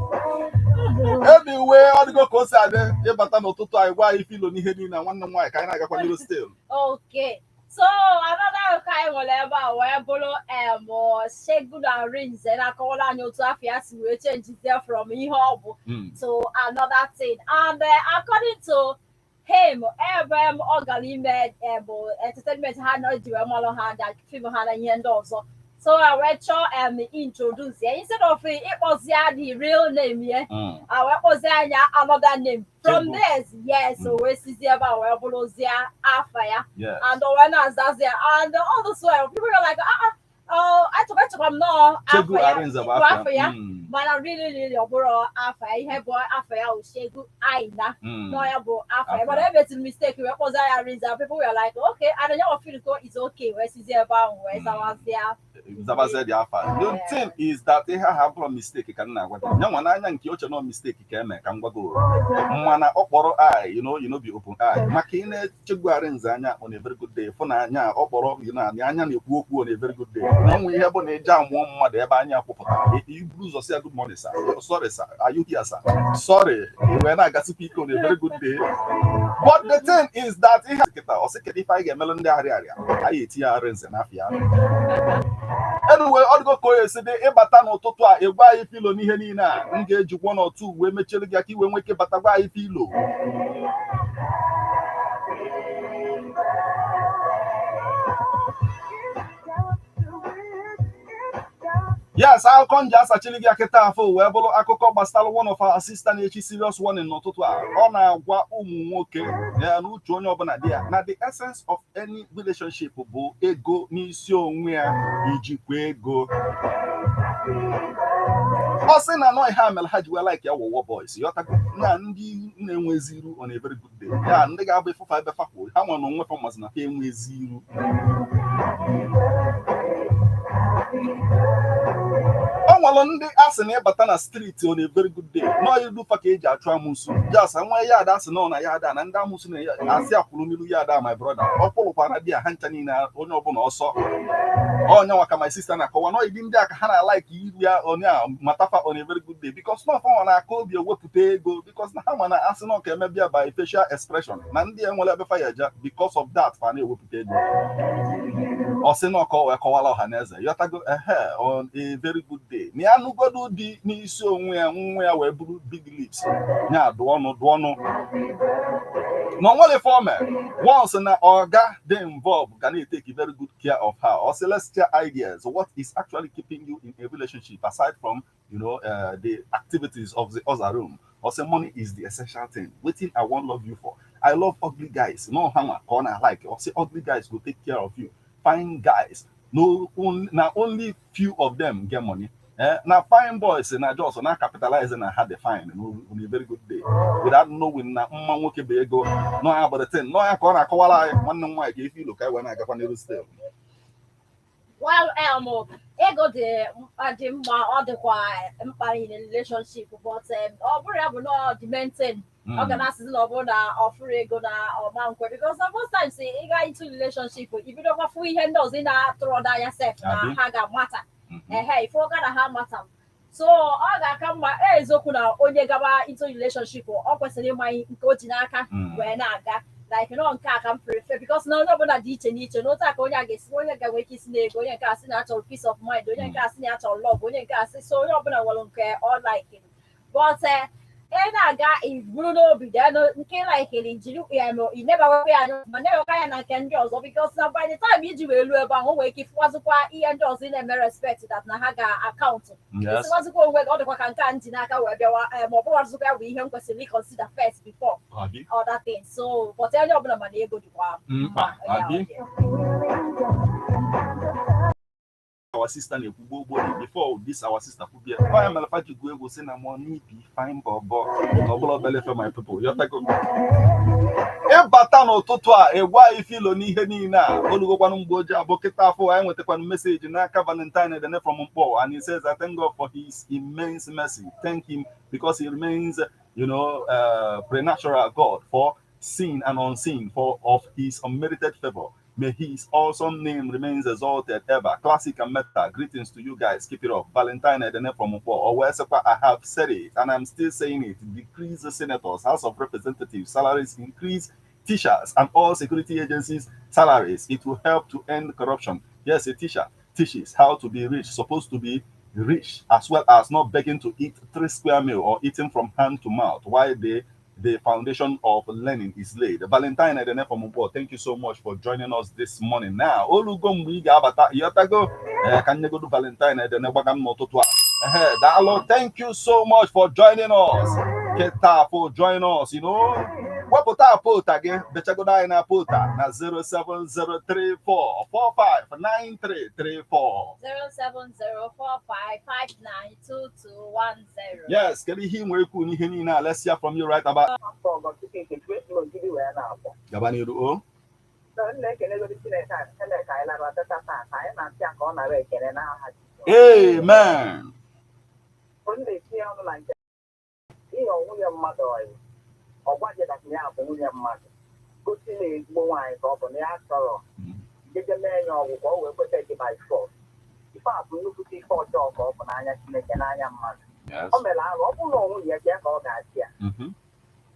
Anyway, ọ dịgo ka o si adị. Ịbata n'ụtụtụ, anyị gwa anyị filo n'ihe niile. Nwanne m nwaanyị, ka anyị na-agakwa n'iru still. Okay. So another akụkọ anyị nwere ebe a wee bụrụ Segun Arinze na-akọwara anyị otu afọ ya si wee change from ihe ọ bụ to another thing. And according to him, ebe m ọ gara ime entertainment ha na ji wee malụ ha na film ha na ihe ndị ọzọ. So I wee chọọ introduce ya instead of ịkpọzi ya the real name ya, I wee kpọzie anya another name from Chegbu. There, yes, o wee sizie ebe a wee bụrụzie afa ya and o wee na-azazi ya, and all this while people were like, "Ah ah, oh, achọkwa m nọọ Chegbu afa ya Arinze bụ bụ afa ya." Mana really, really, ọ bụrụ afa ya. Ihe bụ afa ya wụ Segun Aina. Nọ ya bụ afa ya, mana emetụrụ mistake wee kpọzie ya Arinze. People were like, "Okay," and ya feel ko is okay, wee sizie ebe ahụ wee zawazie. Zabazie dị afa. The thing is that ihe ahụ abụrụ mistake ka m na-agwa gị. Nya nwa n'anya nke oche nọ mistake ka eme ka m gwago. Mana ọ kpọrọ eye, you know, be open eye. Maka ị na-echegbu Arinze anya on a very good day. Fụ na anya ọ kpọrọ you know, na anya na-ekwu okwu on a very good day. Na onwe ihe bụ na eje amụọ mmadụ ebe anya kwụpụtara. Iburu ụzọ sị ya, "Good morning, sir." "Sorry, sir. Are you here, sir?" "Sorry." I wee na-agasịkwa ike on a very good day. But the thing is that ihe kịta ọ sị, kedu ife anyị ga-emelụ ndị arịa arịa anyị etinye Arinze n'afọ ya? Anyway, ọ dịgo ka o esi dị. Ịbata n'ụtụtụ a, ịgwa anyị filo n'ihe niile a m ga-ejikwa n'otu wee mechiere gị aka iwe nwee ike bata gwa anyị filo. Yes, akụkọ nji asachiri gị akịta afọ wee bụrụ akụkọ gbasara one of our sister na-echi serious warning n'ụtụtụ a. Ọ na-agwa ụmụ nwoke ya na uche onye ọbụla dị ya na the essence of any relationship bụ ego n'isi onwe ya, ijikwa ego. Ọ sị na anọ ihe a mere ha ji wee like ya wọwọ boys, yọtago, na ndị na-enwezi iru on a very good day ya, ndị ga-abụ ịfụfa ebe fakwo ha nwe na onwe fa mazi na ha enwezi iru. Ọ nwere ndị a sị na ịbata na street on a very good day nọọ ilu fa ka eji achụ amụsụ jas nwa ya ada asị nọ na ya ada na ndị amụsụ na-asị akwụrụ n'ilu ya ada. My brother, ọ kwụrụkwara di ya ha ncha niile, onye ọbụla ọsọ. Onye nwa ka my sister na-akọwa nọ idi ndị a ka ha na-alike iru ya onye a matafa on a very good day, because nọ fa na-aka obi ewepụta ego, because na ha ma na asị nọ ka emebia by facial expression na ndị enwere ebe fa ya eje. Because of that, fa na-ewepụta ego. Ọ sị na ọkọ wee kọwara ọha na eze, yọtago, ehe, on a very good day na ya nụgodu dị n'isi onwe ya, nwa ya wee bụrụ big lips ya dụọ ọnụ dụọ ọnụ na onwere fọme once na oga dey involved ga na-take very good care of her. Or say, let's share ideas. What is actually keeping you in a relationship aside from the activities of the other room? Or say, money is the essential thing. Wetin I wan love you for? I love ugly guys. No hammer corner like. Or say, ugly guys go take care of you. Fine guys, no, only na only few of them get money. Na fine boys na just na capitalize na ha dey fine on a very good day without knowing na mma nwoke bụ ego. No ya bụ the thing. No ya ka ọ na-akọwara anyị. Nwanne m nwaanyị, ka efe ilo ka anyị wee na-agakwa n'elu still. Well, ego dị mma, ọ dịkwa mkpa in a relationship, but ọ bụrụ ya bụ na ọ dị maintain, ọ ga na-asịzi na ọ bụrụ na ọ fụrụ ego na ọma nkwe, because na most times ị ga into relationship, ibidokwa fụ ihe ndị ọzọ ị na-atụrụ n'anya sef na Abi. ha ga-amata. Ehe, ife ọga na ha mata. So ọ ga-aka mma eziokwu na onye gaba into relationship, ọ kwesịrị ịma nke o ji n'aka wee na-aga, like nọ nke a ka m prefer, because na onye ọbụla dị iche n'iche n'otu a ka onye a ga-esi, onye ga-enwe ike isi na ego, onye nke a sị na achọrọ peace of mind, onye nke a sị na ya chọrọ love, onye nke a sị. So onye ọbụla nwere nke ọ like, but ị na-aga iburu n'obi then nke likeri jiri ya ị nebawekwa ya anya ma na-ewekwa ya na nke ndị ọzọ, because na by the time iji wee ruo ebe ahụ, o nwere ike ịfụwazikwa ihe ndị ọzọ ị na-eme respect that na ha ga-akaụntụ. Esiwazikwa onwe gị, ọ dịkwa ka nke a ntị n'aka wee bịawa ma ọ bụwazikwa ya bụ ihe m kwesịrị ịconsider first before Abi. other things. So, but onye ọbụla mana ego dịkwa Mkpa. Ya, Abi. ọ dị. Our sister na-ekwu gboo gboo before this, our sister kwubie ọ ya mere fa ji gụọ egwu sị na money be fine bobo na ọbụla obele ife. My people, yọtago, ịbata n'ụtụtụ a, ịgwa anyị filo n'ihe niile a olugokwanụ mgbe oji abụ kịta afọ. Anyị nwetakwanụ message n'aka Valentine Edene from Mkpọ, and he says, "I thank God for his immense mercy. Thank him because he remains preternatural God for seen and unseen, for of his unmerited favor. May his awesome name remains exalted ever. Classic and meta, greetings to you guys. Keep it up." Valentine Edene from Mkpọ. Or I have said it and I'm still saying it. Decrease the senators, House of Representatives salaries, increase teachers and all security agencies' salaries. It will help to end corruption. Yes, a teacher teaches how to be rich, supposed to be rich, as well as not begging to eat three square meal or eating from hand to mouth while they The foundation of learning is laid. Valentine Edene from Mbo, thank you so much for joining us this morning. Now, olugo mgbe ị ga-abata, ịghọtago? Ee, ka nnegodu Valentine Edene gbaga m n'ụtụtụ a. Ehe, daalụ, thank you so much for joining us. Keta for join us. Wepụta apota gị, bechagodo anyị na apota na 07034459334. 07045592210. Yes, kedu ihe ị nwere ikwu n'ihe niile a? Let's hear from you right about. Gaba n'iru o. Na-ekelegodi Chineke a, Chineke anyị lara teta taa ka anyị na-asị ya ka ọ nara ekele n'aha Jizọs. Amen. M na-etinye ọnụ na nke ihe nwunye mmadụ ọyị ọ gwaghị na ya bụ nwunye mmadụ, gosi na ezigbo nwaanyị ka ọ bụ na ya chọrọ jeje mee ya ọgwụ ka ọ wee kweta gị by force. Ife a bụ nnukwute ife ọjọọ ka ọ bụ n'anya Chineke, n'anya mmadụ. O mere arụ. Ọ bụrụ na ọ nwunye ya ka ọ ga-achị ya.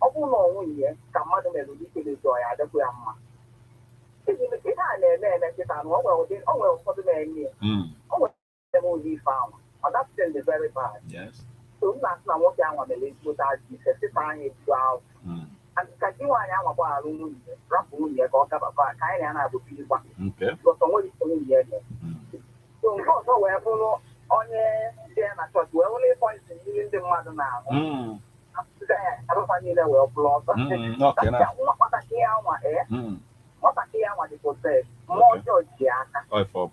Ọ bụrụ na ọ nwunye ya ka mmadụ mere ụdị ikele etu ọ ya adịkwa ya mma. Ihe a na-eme eme nkịta na o nwere ụdị, o nwere ụfọdụ na-eme ya. O nwere eme ụdị ife ahụ, ọ that's the very bad. So m na-asị na nwoke anwa mere ezigbote ajọ ife sịta anya etu ahụ. And ka di nwaanyị anwa gbagharụ nwunye ya, rapụ nwunye ya ka ọ gabakwa ka anyị na ya na-abụ birikwa, because o nwere ike nwunye ya dị. So nke ọzọ wee bụrụ onye jee na chọọchị wee wụrụ poison mmiri ndị mmadụ na-aṅụ, arụfa niile wee bụrụ ọzọ. Okay, now. Nwatakịrị anwa, ee, nwatakịrị anwa dị possessed, mmụọ ọjọọ ji aka. Ọ ifo.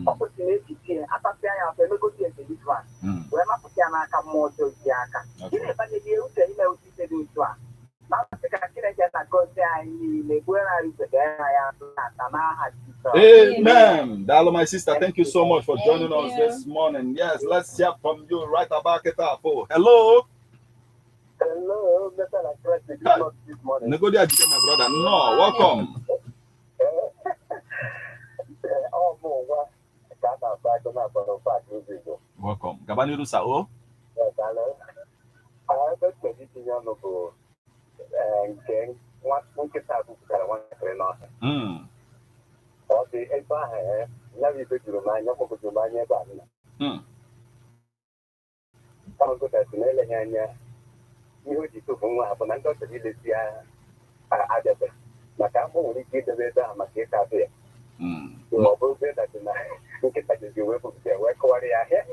Ọ kwesịrị echiche atasịa ya afọ emegosi ya deliverance wee napụta ya n'aka mmụọ ọjọọ ji aka. Gịnị banyere ihe uche ime ụdị ife dị otu a na asị ka Chineke na-agọzi anyị niile, gbuere anyị uche ka ya ya ata n'aha Jizọs. Amen. Daalụ, my sister. Thank you so much for joining Thank us you. this morning. Yes, let's hear from you right about it. Hello. Hello, Mr. Lakresi. Good morning this morning. Negodi Ajide, my brother. No, welcome. Ọ bụ nwa ka a na-akpa akụ na agbara pak ụzọ Igbo. Welcome. Gaba n'iru, sir. Oh. Ebe mkpebi itinye ọnụ bụ nke nwa nkịta bupụtara nwatakịrị n'ọhịa. Ọ dị ebe ahụ, ya bụ ife juru m anya, gbagwojuru m anya ebe a nọ. Kama gotasi na eleghị anya ihe o ji tụfu nwa ha bụ na ndị ọ chọrọ ilesi ya abịabe maka ahụ nwere ike idebe ebe ahụ maka ịta atụ ya. Ma ọ bụrụ that na nkịta jizi wee bupụta ya wee kọwara ya ahịa ya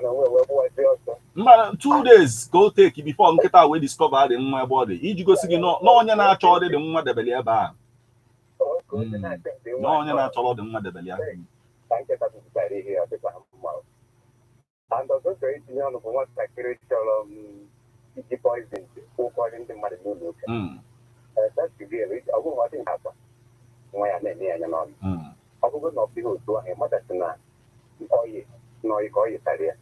na onwe wee gbụwazie ọsọ. Mba, 2 days ka o take before nkịta wee discover dị nwa ebe ọ dị, iji gosi gị na onye na-achọ ọdị dị nwa debere ebe a. Ka onye na-achọ nke Na nwa onye na-achọrọ dị nwa debere ya. Ka nkịta bupụtara ihe ya dịkwa mma. And ọzọ chọrọ itinye ọnụ bụ nwatakịrị chọrọ iji poison ụfọdụ ndị mmadụ n'ụlọ ụka. Ọ bụghị ọ dịghị akwa nwa ya na-eme ya anya n'ọnụ. Ọ bụrụ na ọ bụghị otu ahụ, ịmatasị na ọyị na ọyị ka ọ yịtara ya.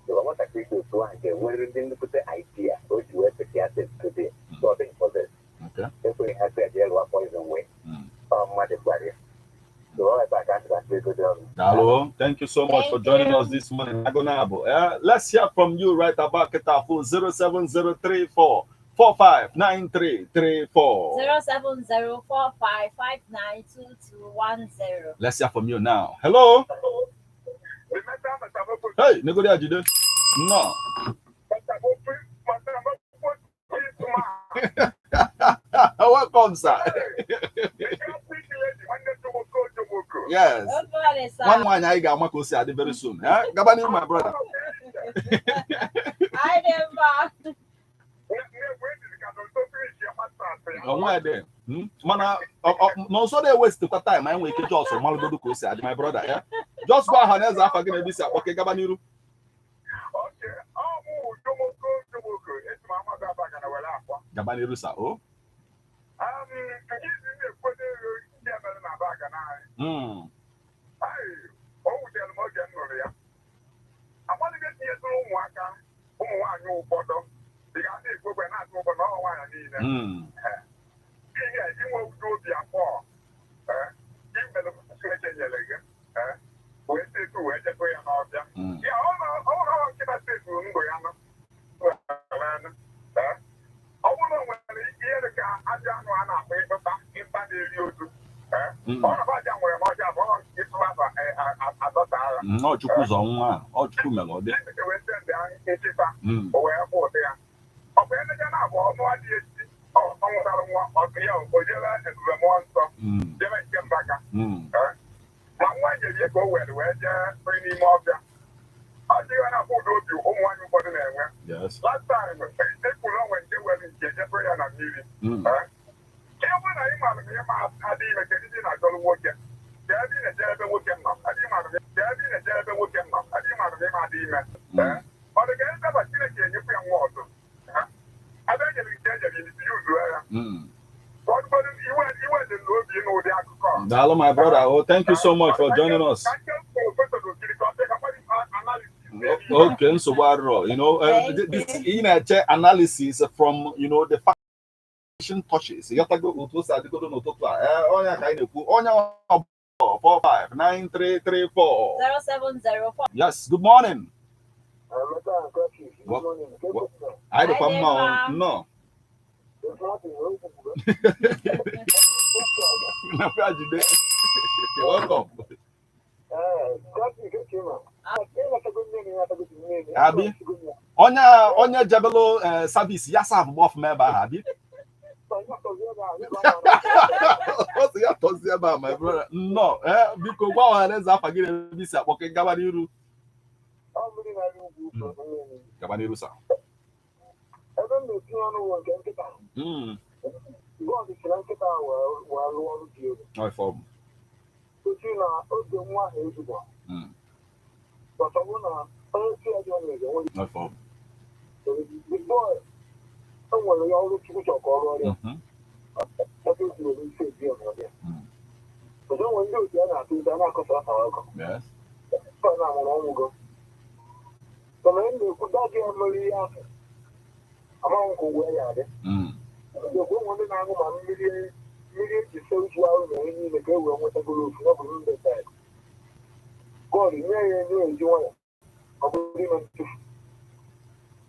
Ịwa nwatakịrị dị otu ahụ ga-enwerịrị ndị nnukwute idea o ji wee sị ka ya testode, so ọ dịghị possess. Ekweghị ha sị ya jee lụwa poison wee ọ mmadụ gwara ya. So ọ ebe a ka a sị ego dị ọrụ. Daalụ. Thank you so much Thank for joining you. us this morning. Agonabo. Let's hear from you right about Ketafu 07034 459334. 07045592210. Let's hear from you now. Hello. Hey, Negodi Ajide. No. Welcome, sir. Yes. Good morning, sir. One nwaanyị anyị ga-ama ka o si adị very soon. Eh? Gaba n'ihu, my brother. I never. Onwe dị. Mana n'ọsọ na-ewesitekwa time anyị nwere ike just malụgodo ka o si adị, my brother. Eh? Just gwa aha na eze afa gị na ebe isi akpọ ka ị gaba n'iru. Gaba n'iru, sir. Oh. O wutere m oge m nụrụ ya. Amalite tinyetụrụ ụmụaka ụmụ nwaanyị ụfọdụ ị ga na-ekwu ekwe na-atụ ụfọdụ na ọ nwaanyị niile. Ihe inwe ụdị obi abụọ, imere Chineke nyere gị, wee tetu wee jetụ ya n'ọbịa. Ya ọ na ọ na nkịta teturu ndụ ya nụ. Ọ bụrụ na o nwere ihe dị ka ajọ anụ a na-akpọ ịkpụta ịkpa na-eri ozu, ọ na aja nwere m ọjọọ abụọ ịtụba adọta agha. Ọ Chukwu zọ nwa a. Ọ Chukwu mere ọ dị. Chineke wee send nkịta o wee kwụ ụdị ya. Ọ bụ eleje na nwa ọtụ ya o jebe Ebube Mmụọ Nsọ, jebe nke Mbaka. Ma nwa nyere ya ka o were wee jee biri n'ime ọfịa. Ọ dịghị na-afụ ụdị obi ụmụ nwaanyị ụfọdụ na-enwe. Last time ekwuru onwe nke were nke jebere ya na mmiri. Ihe bụrụ na ị maara na ihe ma adịghị ime, kedu ihe ị na-achọrọ nwoke? Ka ebe ị na-eje ebe nwoke nọ, adịghị maara ka ebe ị na-eje ebe nwoke nọ, adịghị maara na ihe ma adịghị ime. Ọ dị ka ebe Chineke enyekwu ya nwa ọzọ. Ebe e nyere nke e nyere isi ya uzuo ya. Ụfọdụ iwe iwe dị n'obi n'ụdị akụkọ a. Daalụ, my brother. Oh, thank you so much for joining us. Ka nke prọfesọ Okiri ka ọ dị ka mmadụ analysis. Okay, nsogbu arọ. Thank This you. ị na-eche analysis from the fashion touches. Ịghọtago otu o si adịgodo n'ụtụtụ a. Onye ka anyị na-ekwu, onye ọ 459334. 0704. Yes, good morning. Anyị dịkwa Anyị dị mma o. mma. Nnọọ. Nakwa jide. You're welcome. Abi? Onye onye jebelu service ya serve gba ọfụma ebe ahụ, abi? Ọ sị ya tọzie ebe a, my brother. Nnọọ. Biko gwa ọha na eze afa gị na ebe isi akpọ ka ị gaba n'iru. Gaba n'iru, sir. Ebe m na-etinye ọnụ ụwa nke nkịta, God si na nkịta wee rụọ ọrụ dị egwu. Ọ ife ọ bụ. Otu na oge nwa ahụ ezigbo, but ọ bụrụ na onye si ya dị ọ na-ege nwere. Ọ ife ọ bụ. The boy, o nwere ya ọrụ Chukwu chọrọ ka ọ rụọ ya. Ebe o zuru isi ebi ya n'ọbịa. Ọzọ, nwere ndị otu ya na-atụ ụta na-akọsa afa ọkọ. Ọ na-amụrụ ọnwụgo. Mana m na-ekwu daddy ya mere ihe ahụ. Amaghị m ka ụgwọ ya adị. Ekwu ụmụ ndị na-aṅụ ma mmiri mmiri eji se uju ahụ na ihe niile ka e wee nwetagoro ofu ọ bụ mbe taị. God nye ya enye eji nwayọ. Ọ bụrụ ime ntụfu.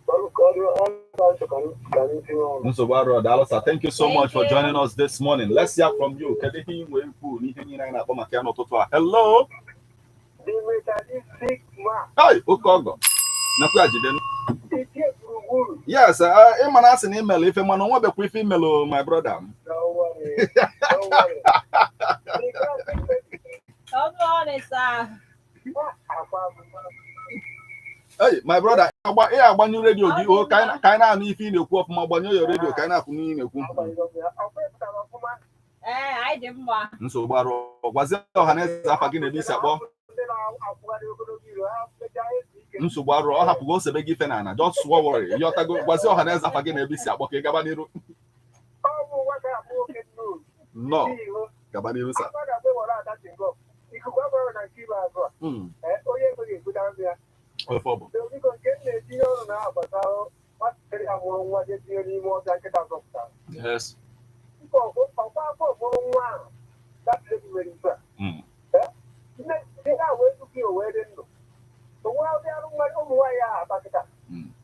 Ọrụ ka ọ dị ọrụ ka ka anyị tinye ọnụ. Nsogbu arọ. Daalụ, sir. Thank you so Thank much for you. joining us this morning. Let's hear from you. Kedu ihe ị nwere ikwu n'ihe niile anyị na-akpọ maka ya n'ụtụtụ a? Hello. The materialistic man. Hey, oke ọgọ. Nakwa ya jide. Ichie gburugburu. Yes, ị ma na asị na imelu ife, mana onwebekwa ife imelu, my brother. Don't worry. Don't worry. The Good morning, sir. Hey, my brother, ị agbanyụ redio gị o ka anyị na-anụ ife ị na-ekwu ọfụma. Gbanyụ ya redio ka anyị na-afụ n'ihe ị na-ekwu. Ee, anyị dị mma. Nsogbu arụ. Gwazie ọha na eze afa gị na ebe isi akpọ. Nsogbu arụ, ọ hapụgo osebe gị ife na ana. Just worry. Yọtago, gwazie ọha na eze afa gị na ebe isi akpọ ka ị gaba n'iru. Nnọọ, gaba n'iru, sir. Ikuku agbara na nke ikpeazụ a, onye ekweghị ekwuta nri ya. Ofe ọ bụ. Biko, nke m na-etinye ọnụ na gbasara nwatakịrị a mụrụ nwa je tinye n'ime ọbịa nkịta zọpụtara. Ọkwa afọ mụrụ nwa ahụ datịrị nwere ife a. Nne ihe a wee tupu ya o wee dị ndụ. Onwe ọbịa nwa ụmụ nwaanyị ahụ ata kịta.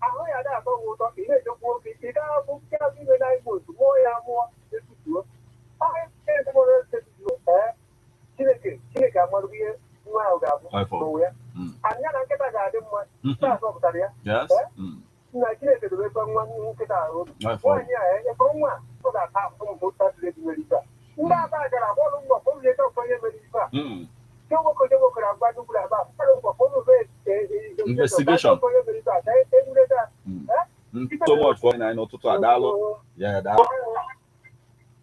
Ahụ ya dị atọ gị ụtọ ka ị na-ejekwu oke ị gaa bụ nke azụ ime na igbo otu mụọ ya mụọ etutuo. Ahụ etutuo ee Chineke Chineke amarụgo ihe nwa ahụ ga-abụ Afọ. n'ụwa ya. Anya na nkịta ga-adị mma. Nkịta azọpụtara ya. Nna Chineke dobekwa nwa nkịta ahụ obi. Afọ. Nwaanyị a ekwe nwa a, ọ ga-ata ahụhụ mbụ tatụrụ mere ife a. Ndị Aba gara agbọrụ mbọ ka ụlọ eke onye mere ife a. Jewoko jewoko na agba nnukwu na aba agbọrụ mbọ ka ụlọ Investigation. onye mere ife a ka egwureta. So much for anyị n'ụtụtụ a. Daalụ. Yeah, daalụ.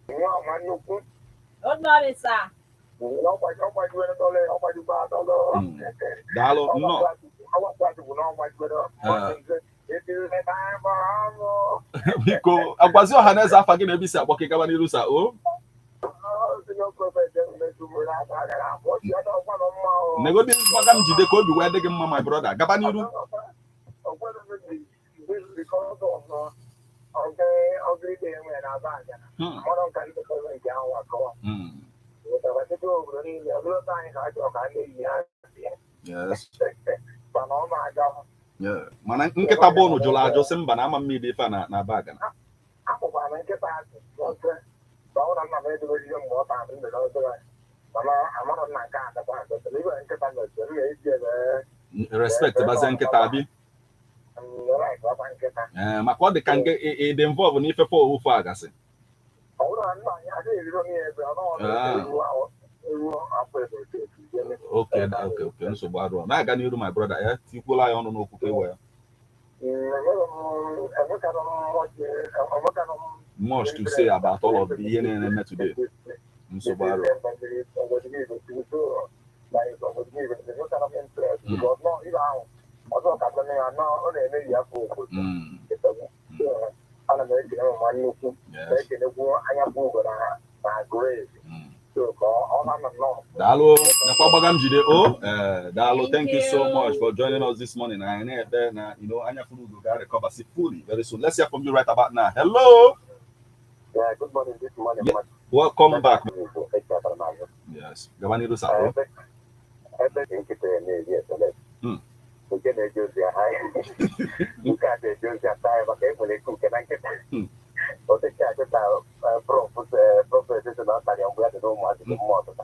Nwa ama nnukwu. Good morning, sir. Ọgbajuwere dọlọ, ọgbajukwa dọlọ. Daalụ, nnọọ. Ọgbajukwu na ọgbajuwere. Biko agwazi ọha na eze afa gị na ebe isi akpọ ka ị gaba n'iru, sir o. Negodi gbaga m jide ka obi wee dị gị mma, my brother. Gaba n'iru. Yes. Yeah. Mana nkịta bọọlụ jụrụ ajụ sị mba na ama mmiri ife a na bag na. Akpụkwara nkịta azụ n'ofe ma ọ na nna m edobe ihe mgbe ọ tara ndụ n'obere, mana amarọ m na nke a dakwa agọtara ibe nkịta meziri m na-eji ebe. Respect bazie nkịta abi. Ọkwa nkịta. Ee, maka ọ dị ka nke ị dị involve n'ife fọ ofu a gasị. Ọ bụrụ Okay, nsogbu arụ na-aga n'iru, my brother, ya tikwuola ya ọnụ n'okwu ka ewe ya. Much to say about all of the ihe na-eme today. Nsogbu arụ. Ana m ekele mma nnukwu. Na-ekelekwu anya bụ ugo na Grace. So ka ọ na-anọ nnọọ. Daalụ, nakwa gbaga m jide o. Daalụ, thank you so you. Much for joining us this morning. Anyị na-ekpe na anya furu ugo ga recover si fully very soon. Let's hear from you right about now. Hello. Yeah, good morning this morning. Yeah. Welcome back. Yes. Gaba n'iru, sir. O. Ebe nkịta ya na-eri ekele. Nke na-eje ozi ha, nke a na-eje ozi ata ya maka enwere ike nke na nkịta. Otechi achịta prophet si na ọtara ya mgbe ya dị n'ụmụazị dị mma ọtụta.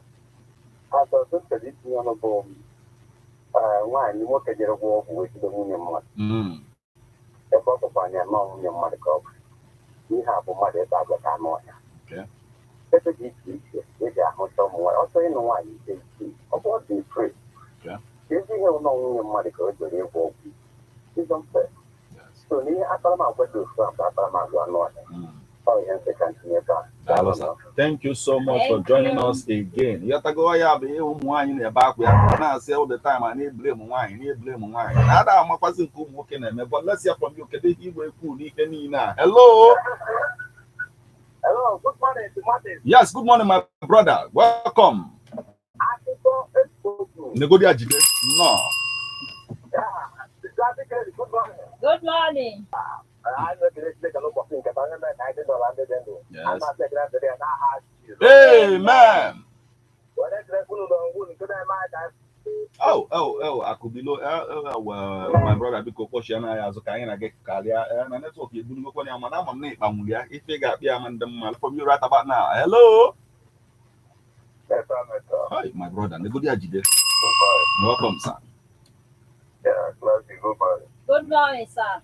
Atọ ọtụ chọrọ itinye ọnụ bụ nwaanyị nwoke jere gwọ ọgwụ wee jide nwunye mmadụ. Ebe ọ bụkwa anya nọọ nwunye mmadụ ka ọ bụ. Ihe a bụ mmadụ ebe agwa ka anụ ọhịa. Ebe dị iche iche eji ahụta ụmụ nwaanyị ọsọ ịnụ nwaanyị ise isii ọ bụ ọ dị free. Ezi ihe ụlọ nwunye mmadụ ka o jere ịgwọ ọgwụ is unfair. So n'ihe akparamagwa dị otu a bụ akparamagwa anụ ọhịa. Ọ ihe nsị ka ntinye ebe a. Daalụ, sir. Thank you so much for Thank joining you. Us again. Ịghọtago ya bụ ihe ụmụ nwaanyị na-ebe akwa ya ọ na-asị all the time a na-eblame nwaanyị, na-eblame nwaanyị na-ada amakwazi nke ụmụ nwoke na-eme. But let's hear from you. Kedu ihe igwe ekwu n'ihe niile a? Hello. Hello, good morning, Martin. Yes, good morning, my brother. Welcome. Akụkọ ekpoku. Negodi ajide nnọọ. Good morning. Good morning. Anyị na-ekele Chineke n'ụbọchị nke taa, onye mere ka anyị dị ndụ na ndị dị ndụ. Yes. A na-asị ekele dịrị ya n'aha Jizọs. Amen. Were ekele unu na onwe unu nke na-eme anyị ka anyị Oh, Akubilo, well, my brother, biko kpọchie na ya azụ ka anyị na gị karịa na network ebunugokwa ya, mana ama m na ịkpanwuru ya ife ga-akpị ya ma ndị mma from you right about now. Hello. Meta, meta. Hi, my brother. Negodi ajide. Good morning. Welcome, sir. Yeah, glad you good morning. Good morning, sir.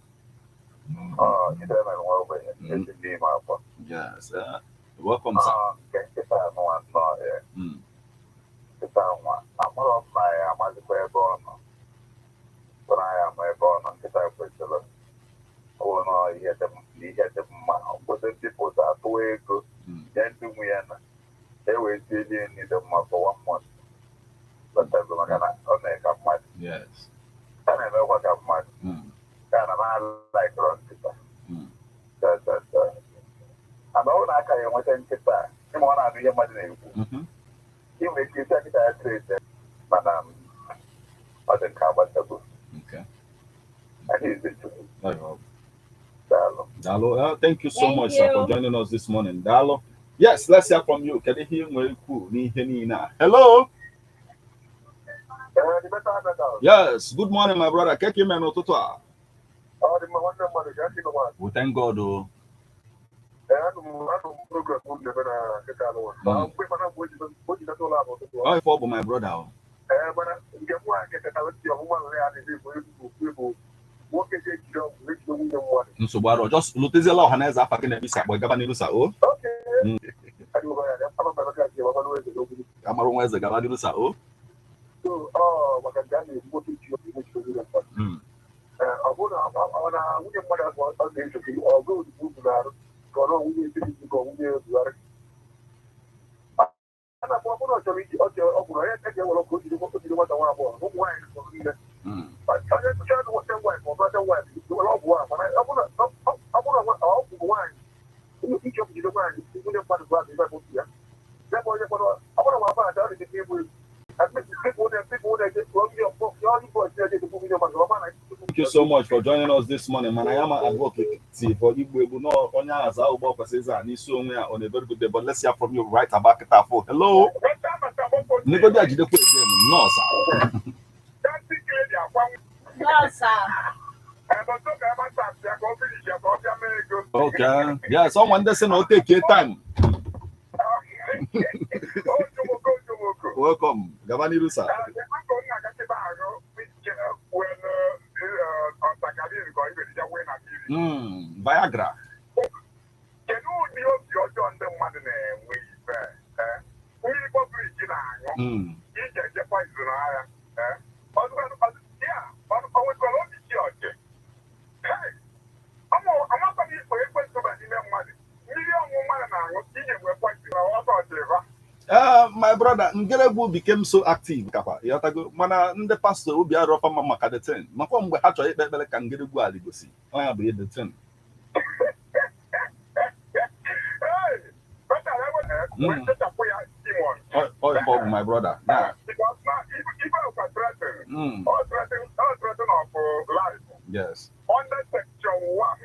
Ide mere nwa ogbenye, esi ndị ime akwa. Yes. Welcome, sir. Nke nkịta nwa nnọọ ya, nkịta nwa, amụrụ m na ya amazikwa ebe ọ nọ. Tụrụ ya ama ebe ọ nọ, nkịta kwesịrị. Ọ bụ nọọ ihe dị mma, ụfọdụ ndị pụta atụwa ego nye ndị nwe ya na e wee sie lie nri dị mma for one month. Lọtago maka na ọ na-eme ka mmadụ. A na-emekwa ka mmadụ. Ka na m alaikọrọ nkịta. Cha cha cha. Ana ọ na-aka ya enweta nkịta a, ịma ọ na-anụ ihe mmadụ na-ekwu. Ị nwere ike isi nkịta ya trace, mana ọ dị nke agbasago. Anyị eze Chukwu. There. Daalụ. Daalụ. Thank you so Thank much, sir, for you. joining us this morning. Daalụ. Yes, let's hear from you. Kedu ihe ị nwere ikwu n'ihe niile a? Hello. Ee, the better better. Yes, good morning, my brother. Keke ime n'ụtụtụ a? Ọ dị mma, nwanne mmadụ, ka esi nọkwa. We thank God. Oh. Ee, anụ m program m na-eme na nkịta anụnwa. Ma mgbe mana mgbe o ji nata ụlọ abụ ụtụtụ. Ọ ife ọ bụ, my brother. Oh. Ee, mana nke mụ a nkịta ntị ọmụma nre ya adịghị bụ egwu bụ nwoke ji ejide ọgwụ ejide nwunye mmadụ. Nsogbu arọ. Just luteziela ọha na eze afa gị na ebe isi akpọ gaba n'iru, sir. Oh. Okay. Adịghị ya, ama m aka ji agbara eze n'obodo. Amara nwa eze, gaba n'iru, sir. Oh. So, ọ maka nke a na-ekwu nwoke ji ọgwụ ejide nwunye mmadụ. Ee, ọ bụrụ na ọ na nwunye mmadụ ahụ ọ na-esochi ọgụ ozugbo ugwu na-arụ ka ọ na nwunye Tinubu ka ọ nwunye Buhari. A na-akpọ ọ bụrụ na ọ chọrọ iji ọ chọrọ ọ bụrụ onye eji ewere ọkụ o jide nwata nwa agbọghọ ụmụ nwaanyị nọ niile. Onye chọrọ ịnụ nwata nwaanyị ma ọ bụ nwata nwaanyị were ọgwụ ahụ, mana ọ bụrụ na ọ bụ nwaanyị ike jide nwaanyị nwunye mmadụ bụ azụ ebe ya ya bụ onye kpọrọ ọ bụrụ na nwa agbọghọ achọrọ ịdị igbu Thank you so much for joining us this morning. Mana ya ma advocate for Igbo Egbu no onye aza ụgbọ kwesịrị ịza n'isi onwe ya on a very good day. But let's hear from you right about kita afọ. Hello. Negodi ajidekwa again. No, sir. No, sir. Okay. Yeah, someone dey say no take your time. Welcome. Gaba n'iru, sir. Viagra. Kedu ụdị obi ọjọọ ndị mmadụ na Ije eje poison agha. Ya ọ nwekwara obi chi ọchị. Amakwa m ikpe ekwentị n'ime mmadụ, mmiri ọṅụṅụ mmadụ na-aṅụ iji wee poison ọsọ ọchịva. My brother, Ngeregwu became so active kakwa, ịghọtago? Mana ndị pastọ obi arọfa mma maka the thing, makwa mgbe ha chọrọ ikpe ekpere ka Ngeregwu aligosi ọ ya bụ the thing. Wee ya demon. Ọ ife ọ bụ, my brother na Because na ife ọkwa threaten, all threaten, all threaten of life under section 1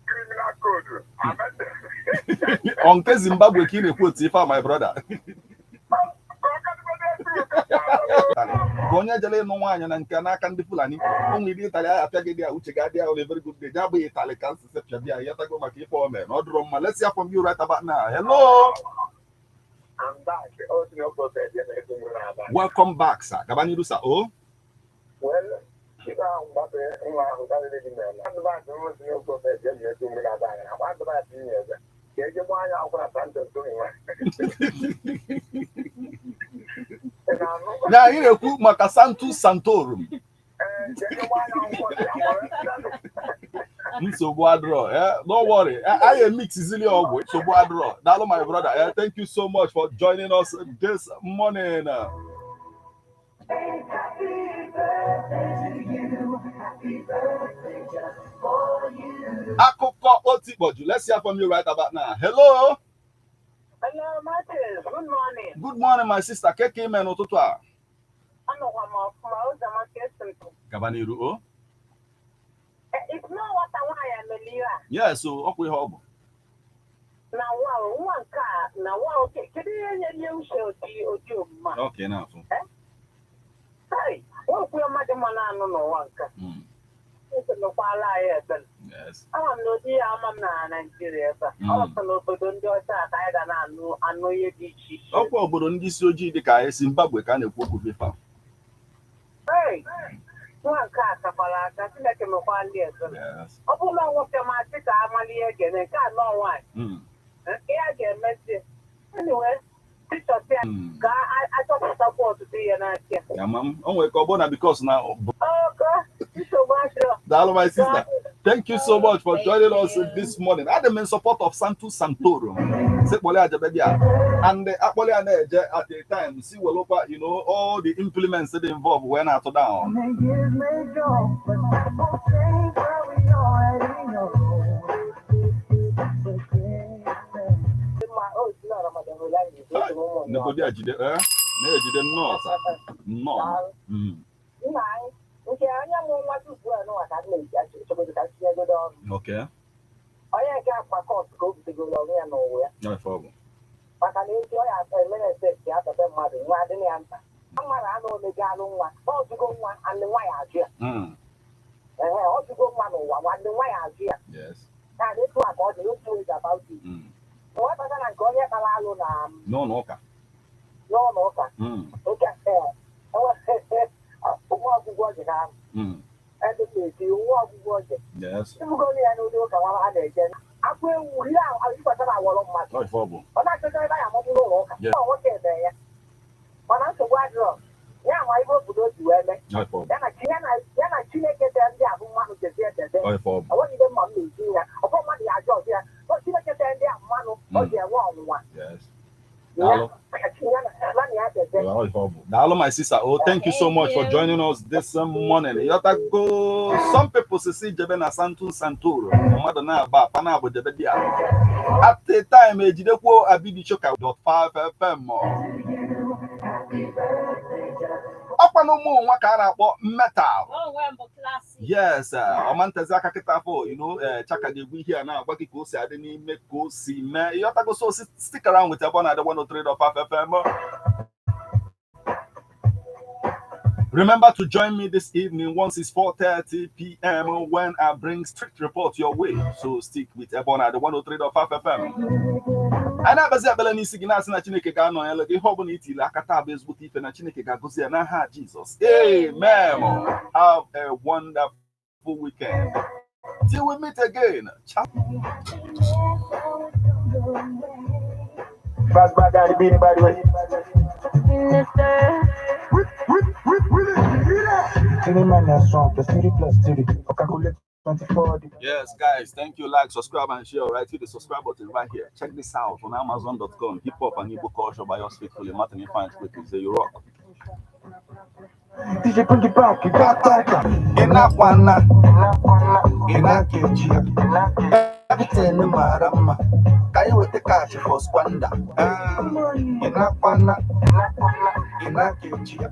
criminal code amended. Ọ nke Zimbabwe ka ị na-ekwu otu ife a, my brother? Ka ọ kadịgodo etu Ka onye jere ịnụ nwaanyị na nke n'aka ndị Fulani, o nwere ịtalị agha apịa gị dị a uche ga-adị ya on a very good day. Ya abụghị ịtalị ka nsịsị pịa bịa ya tago maka ife o mere na ọ dụrọ mma. Let's hear from you right about now. Hello. I'm back. Oh, no prophet, yeah, na-ekwu nwere aba. Welcome back, sir. Gaba n'iru, sir. O Well, ibe ahụ mgbapụ nwa ahụ karịrị gị mere. Adụbatị nwa si no prophet, ya na-ekwu nwere aba anyị. Akwa adụbatị inye eze. Ka eje gbaa anya akwụkwọ na Santo Antonio nwa. Ị na-anụ? Na anyị na-ekwu maka Santus Santorum. Ee, ka eje gbaa anya akwụkwọ dị akwụkwọ. Nsogbu adịrọ. Don't worry. Anyị emixizili ọgwụ, nsogbu adịrọ. Daalụ, my brother. Thank you so much for joining us this morning. Happy birthday to you. Happy birthday just for you. Akụkọ otikpọju. Let's hear from you right about now. Hello. Hello, Martin. Good morning. Good morning, my sister. Keke ime n'ụtụtụ a? Anọkwa m ọfụma, ụzọ maka esi m. Gaba n'iru o. It's not nwata nwaanyị mere ihe a. Yes o, ọkwa ihe ọ bụ. Na nwa nwa nke a na nwa oke, kedu ihe nyere ya uche ụdị omume a? Okay, na-afụ. Hai, nwekwu mmadụ mma na-anụ n'ụwa nke a. Ekenekwala anyị ebere. Ama m na ụdị ya ama m na Naijiria ebe a. Ọ sọ n'obodo ndị ọcha ka anyị ga na-anụ anụ ihe dị iche iche. Ọkwa obodo ndị isi ojii dị ka anyị, Zimbabwe, ka a na-ekwu okwu FIFA. Hey, nwa nke a kakwara aka. Chineke mekwa ndị ebere. Ọ bụrụ na nwoke ma sị ka amali ihe ga-eme nke a nọọ nwaanyị, nke ya ga-emezi. Anyway, tichọsị ya ka achọpụtakwa ọtụtụ ihe n'aka ya. Ama m o nwere ka ọ bụrụ na because na Ọkọ nsogbu adịrọ. Daalụ, my sister. Thank you so much for Thank joining us you. this morning. Adị in support of Santus Santorum. Sekpọlị ajebe bịa. And akpọlị a na-eje at a time, si welụkwa, all the implements dị involved wee na-atụ down. May years may go, but that won't change what we already know. So give Ma o si na Ramadan ụlọ ụmụ Negodi a jide, eh? Na-ejide nnọọ, sa. Nnọọ. Nna anyị nke anya mụ nwa tupu a nụwa ka m na-eji achọgodo ka tinyegodo ọrụ. Onye nke akwa kọt ka o butegoro ọrụ ya n'ụwa ya. Ya ife ọ bụ. Maka na echi ọ ya emere ese ya atabe mmadụ nwa adị ya mkpa a mara anụ omega alụ nwa na ọjụgo nwa andị nwa ya ajụ ya. Ehe, ọjụgo nwa n'ụwa nwanne nwa ya ajụ ya. Na etu a ka ọ dị otu ways about it. Nwa bata na nke onye kpara alụ na N'ụlọ ụka. N'ụlọ ụka. Nke nwa ọgwụgwọ dị ha ebe m na-eti nwa ọgwụgwọ dị. Ibugoro ya n'ụdị ụka nwa ha na-eje akwa ewu ihe ahụ ịkwatara awọrọ mmadụ. Ọ ife ọ bụ. Ọ na-achọcha ebe ya amụbụ n'ụlọ ụka. Ọ nwoke eme ya mana nsogbu adịrọ ya ma ibe obodo o ji wee mee. Ọ ife ọ bụ. Ya na Chineke tee ndị abụ mmanụ jezie debe. Ọ ife ọ bụ. Enweghị ihe mma m na-ezi ya ọbọ mmadụ ya ajọ ọzọ ya ọ Chineke tee ndị a mmanụ o ji enwe ọnwụnwa. Daalụ. Ya na ya debe. Well, ife ọ bụ. Daalụ, my sister. Oh, thank you so Thank much for you. joining us this morning. Yotago, some people say jebe na Santus Santoro. Mmadụ na-agba apa na-abụ jebe dị ala. At the time, ejidekwo Abidi Choka dot 5 FM. Ọkwa na ụmụ nwa ka a na-akpọ metal. Oh, well, but classic. Yes, ọma ntezi aka kịta afọ, Chaka ga-egwu ihe a na-agwa gị ka o si adị n'ime ka o si mee. Ịghọtago? So stick around with ebe ọ na-adị 103.5 FM. Remember to join me this evening once it's 4:30 p.m. when I bring strict report your way. So stick with Ebona at the 103.5 FM. Anyị na-akpazi ekpere n'isi gị, na-asị na Chineke ga-anọnyere gị. Ihe ọbụla itili aka taa bụ ezigbote ife na Chineke ga-agọzi ya n'aha Jizọs. Amen. Have a wonderful weekend. Till we meet again. Ciao. Fast bad daddy, beat anybody with. Sinister. Three minus one plus three plus three. Or calculate 24. Yes, guys, thank you. Like, subscribe, and share. Right, hit the subscribe button right here. Check this out on Amazon.com. Hip Hop and Igbo Culture by yours faithfully, Martin Ifeanyi Quickly. Say you rock. DJ, bring it back, it back, back. Ị na-akwana, ị na-aka echi ya. Everything mara mma. Ka anyị weta cash for squander. Ị na-akwana, ị na-aka echi ya.